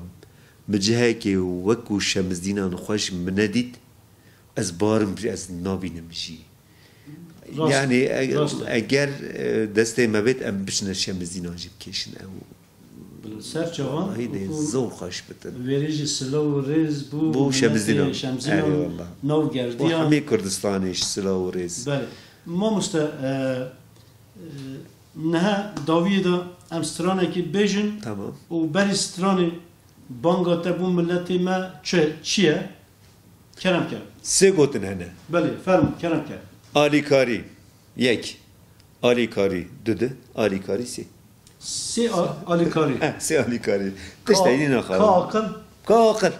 min cihekê wekû Şemzînan xweş min nedît, ez barim jî, ez nabînim jî. Rast, yani, e-, rast e. Eger, e, destê me bêt, em biçine Şemizînan jî bikêşin ew. Li ser çavan Ay de wekû zor xweş bitin. Verê jî silav û rêz bû Bû milletê Şemizînan. Şemzînan Eyvallah. Nav Û gerdiyan. Hemî Kurdistanê jî silav û rêz. Belê. Mamoste, e, e, niha dawiyê de em stranekî bêjin Tamam. û berî stranê banga te bû milletê me çi, çi ye? Kerem ke. Sê gotin hene. Belê, fermo, kerem ke. Alîkarî, yek. Alîkarî, du di. Alîkarî, sê. Sê a-, alîkarî. Heh, sê alîkarî. Ka-, Tiştekî dî naxabin. Ka aqil. Ka aqil.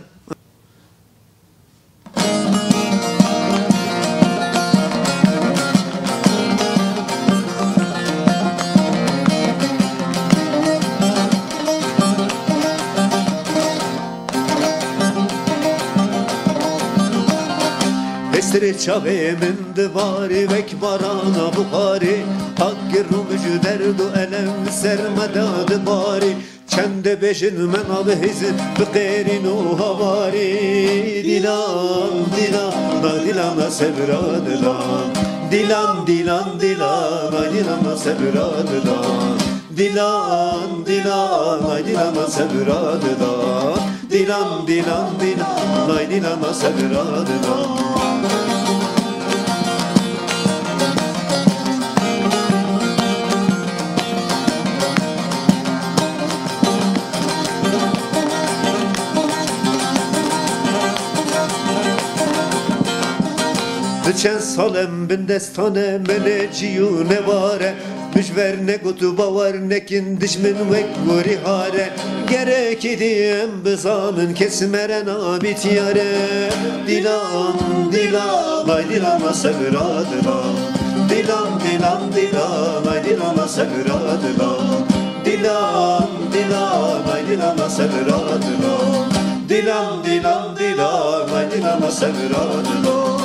Hestirê çavê min dibarê wek barana buxarê, hak gir û min ji derd û elem ser me de dibarê. Çend dibêjin me nabihîzin bi qêrîn û hawarî. Dîlan, dîlan, ay dîlan me sebra didan. Dîlan, dîlan, dîlan, ay dîlan me sebra didan. Dîlan, dîlan, ay dîlan me sebra didan. Dîlan, dîlan, dîlan, ay dîlan me sebra didan. Di çend sal em bin destan e, melê cî û newar e. Min ji ber negot û bawer nekin, dijmin wek gorî hare. Gerekî dî em bizanin, kes mere nabît yare. Dîlan, dîlan, ay dîlan me sebra didan. Dîlan, dîlan, dîlan, ay dîlan me sebra didan. Dîlan, dîlan, ay dîlan me sebra didan. Dîlan, dîlan, dîlan, ay dîlan me sebra didan.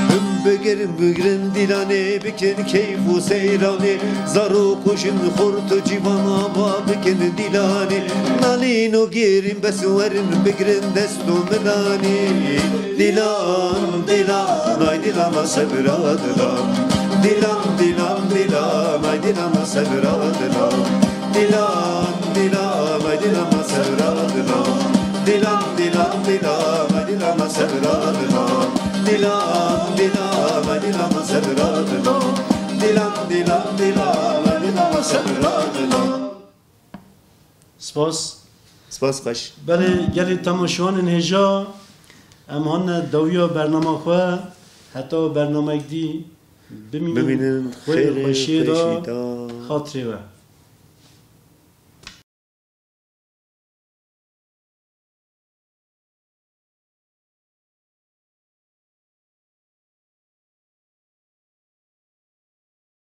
Him bigirin, bigirin dîlanê, bikin keyf û seyranê. Zarok û jin, xort û ciwan ava bikin dîlanê. Nalîn û gêrîn bes werin, bigirin dest û milanê. Dîlan, dîlan, ay dîlan me sebra didan. Dîlan, dîlan, dîlan, ay dîlan me sebra didan. Dîlan, dîlan, ay dîlan me sebra didan. Dîlan, dîlan, dîlan, ay dîlan me sebra didan. Dîlan, dîlan, ay dîlan me sebra didan. Dîlan, dîlan, dîlan, ay dîlan me sebra didan. Spas. Spas xweş. Belê gelê temaşevanên hêja, em hanine dawiya bernama xwe, heta bernameyek dî bimînin. Bimînin, xêr û xêrê xweşiyê de xweşî de. Xatirê we.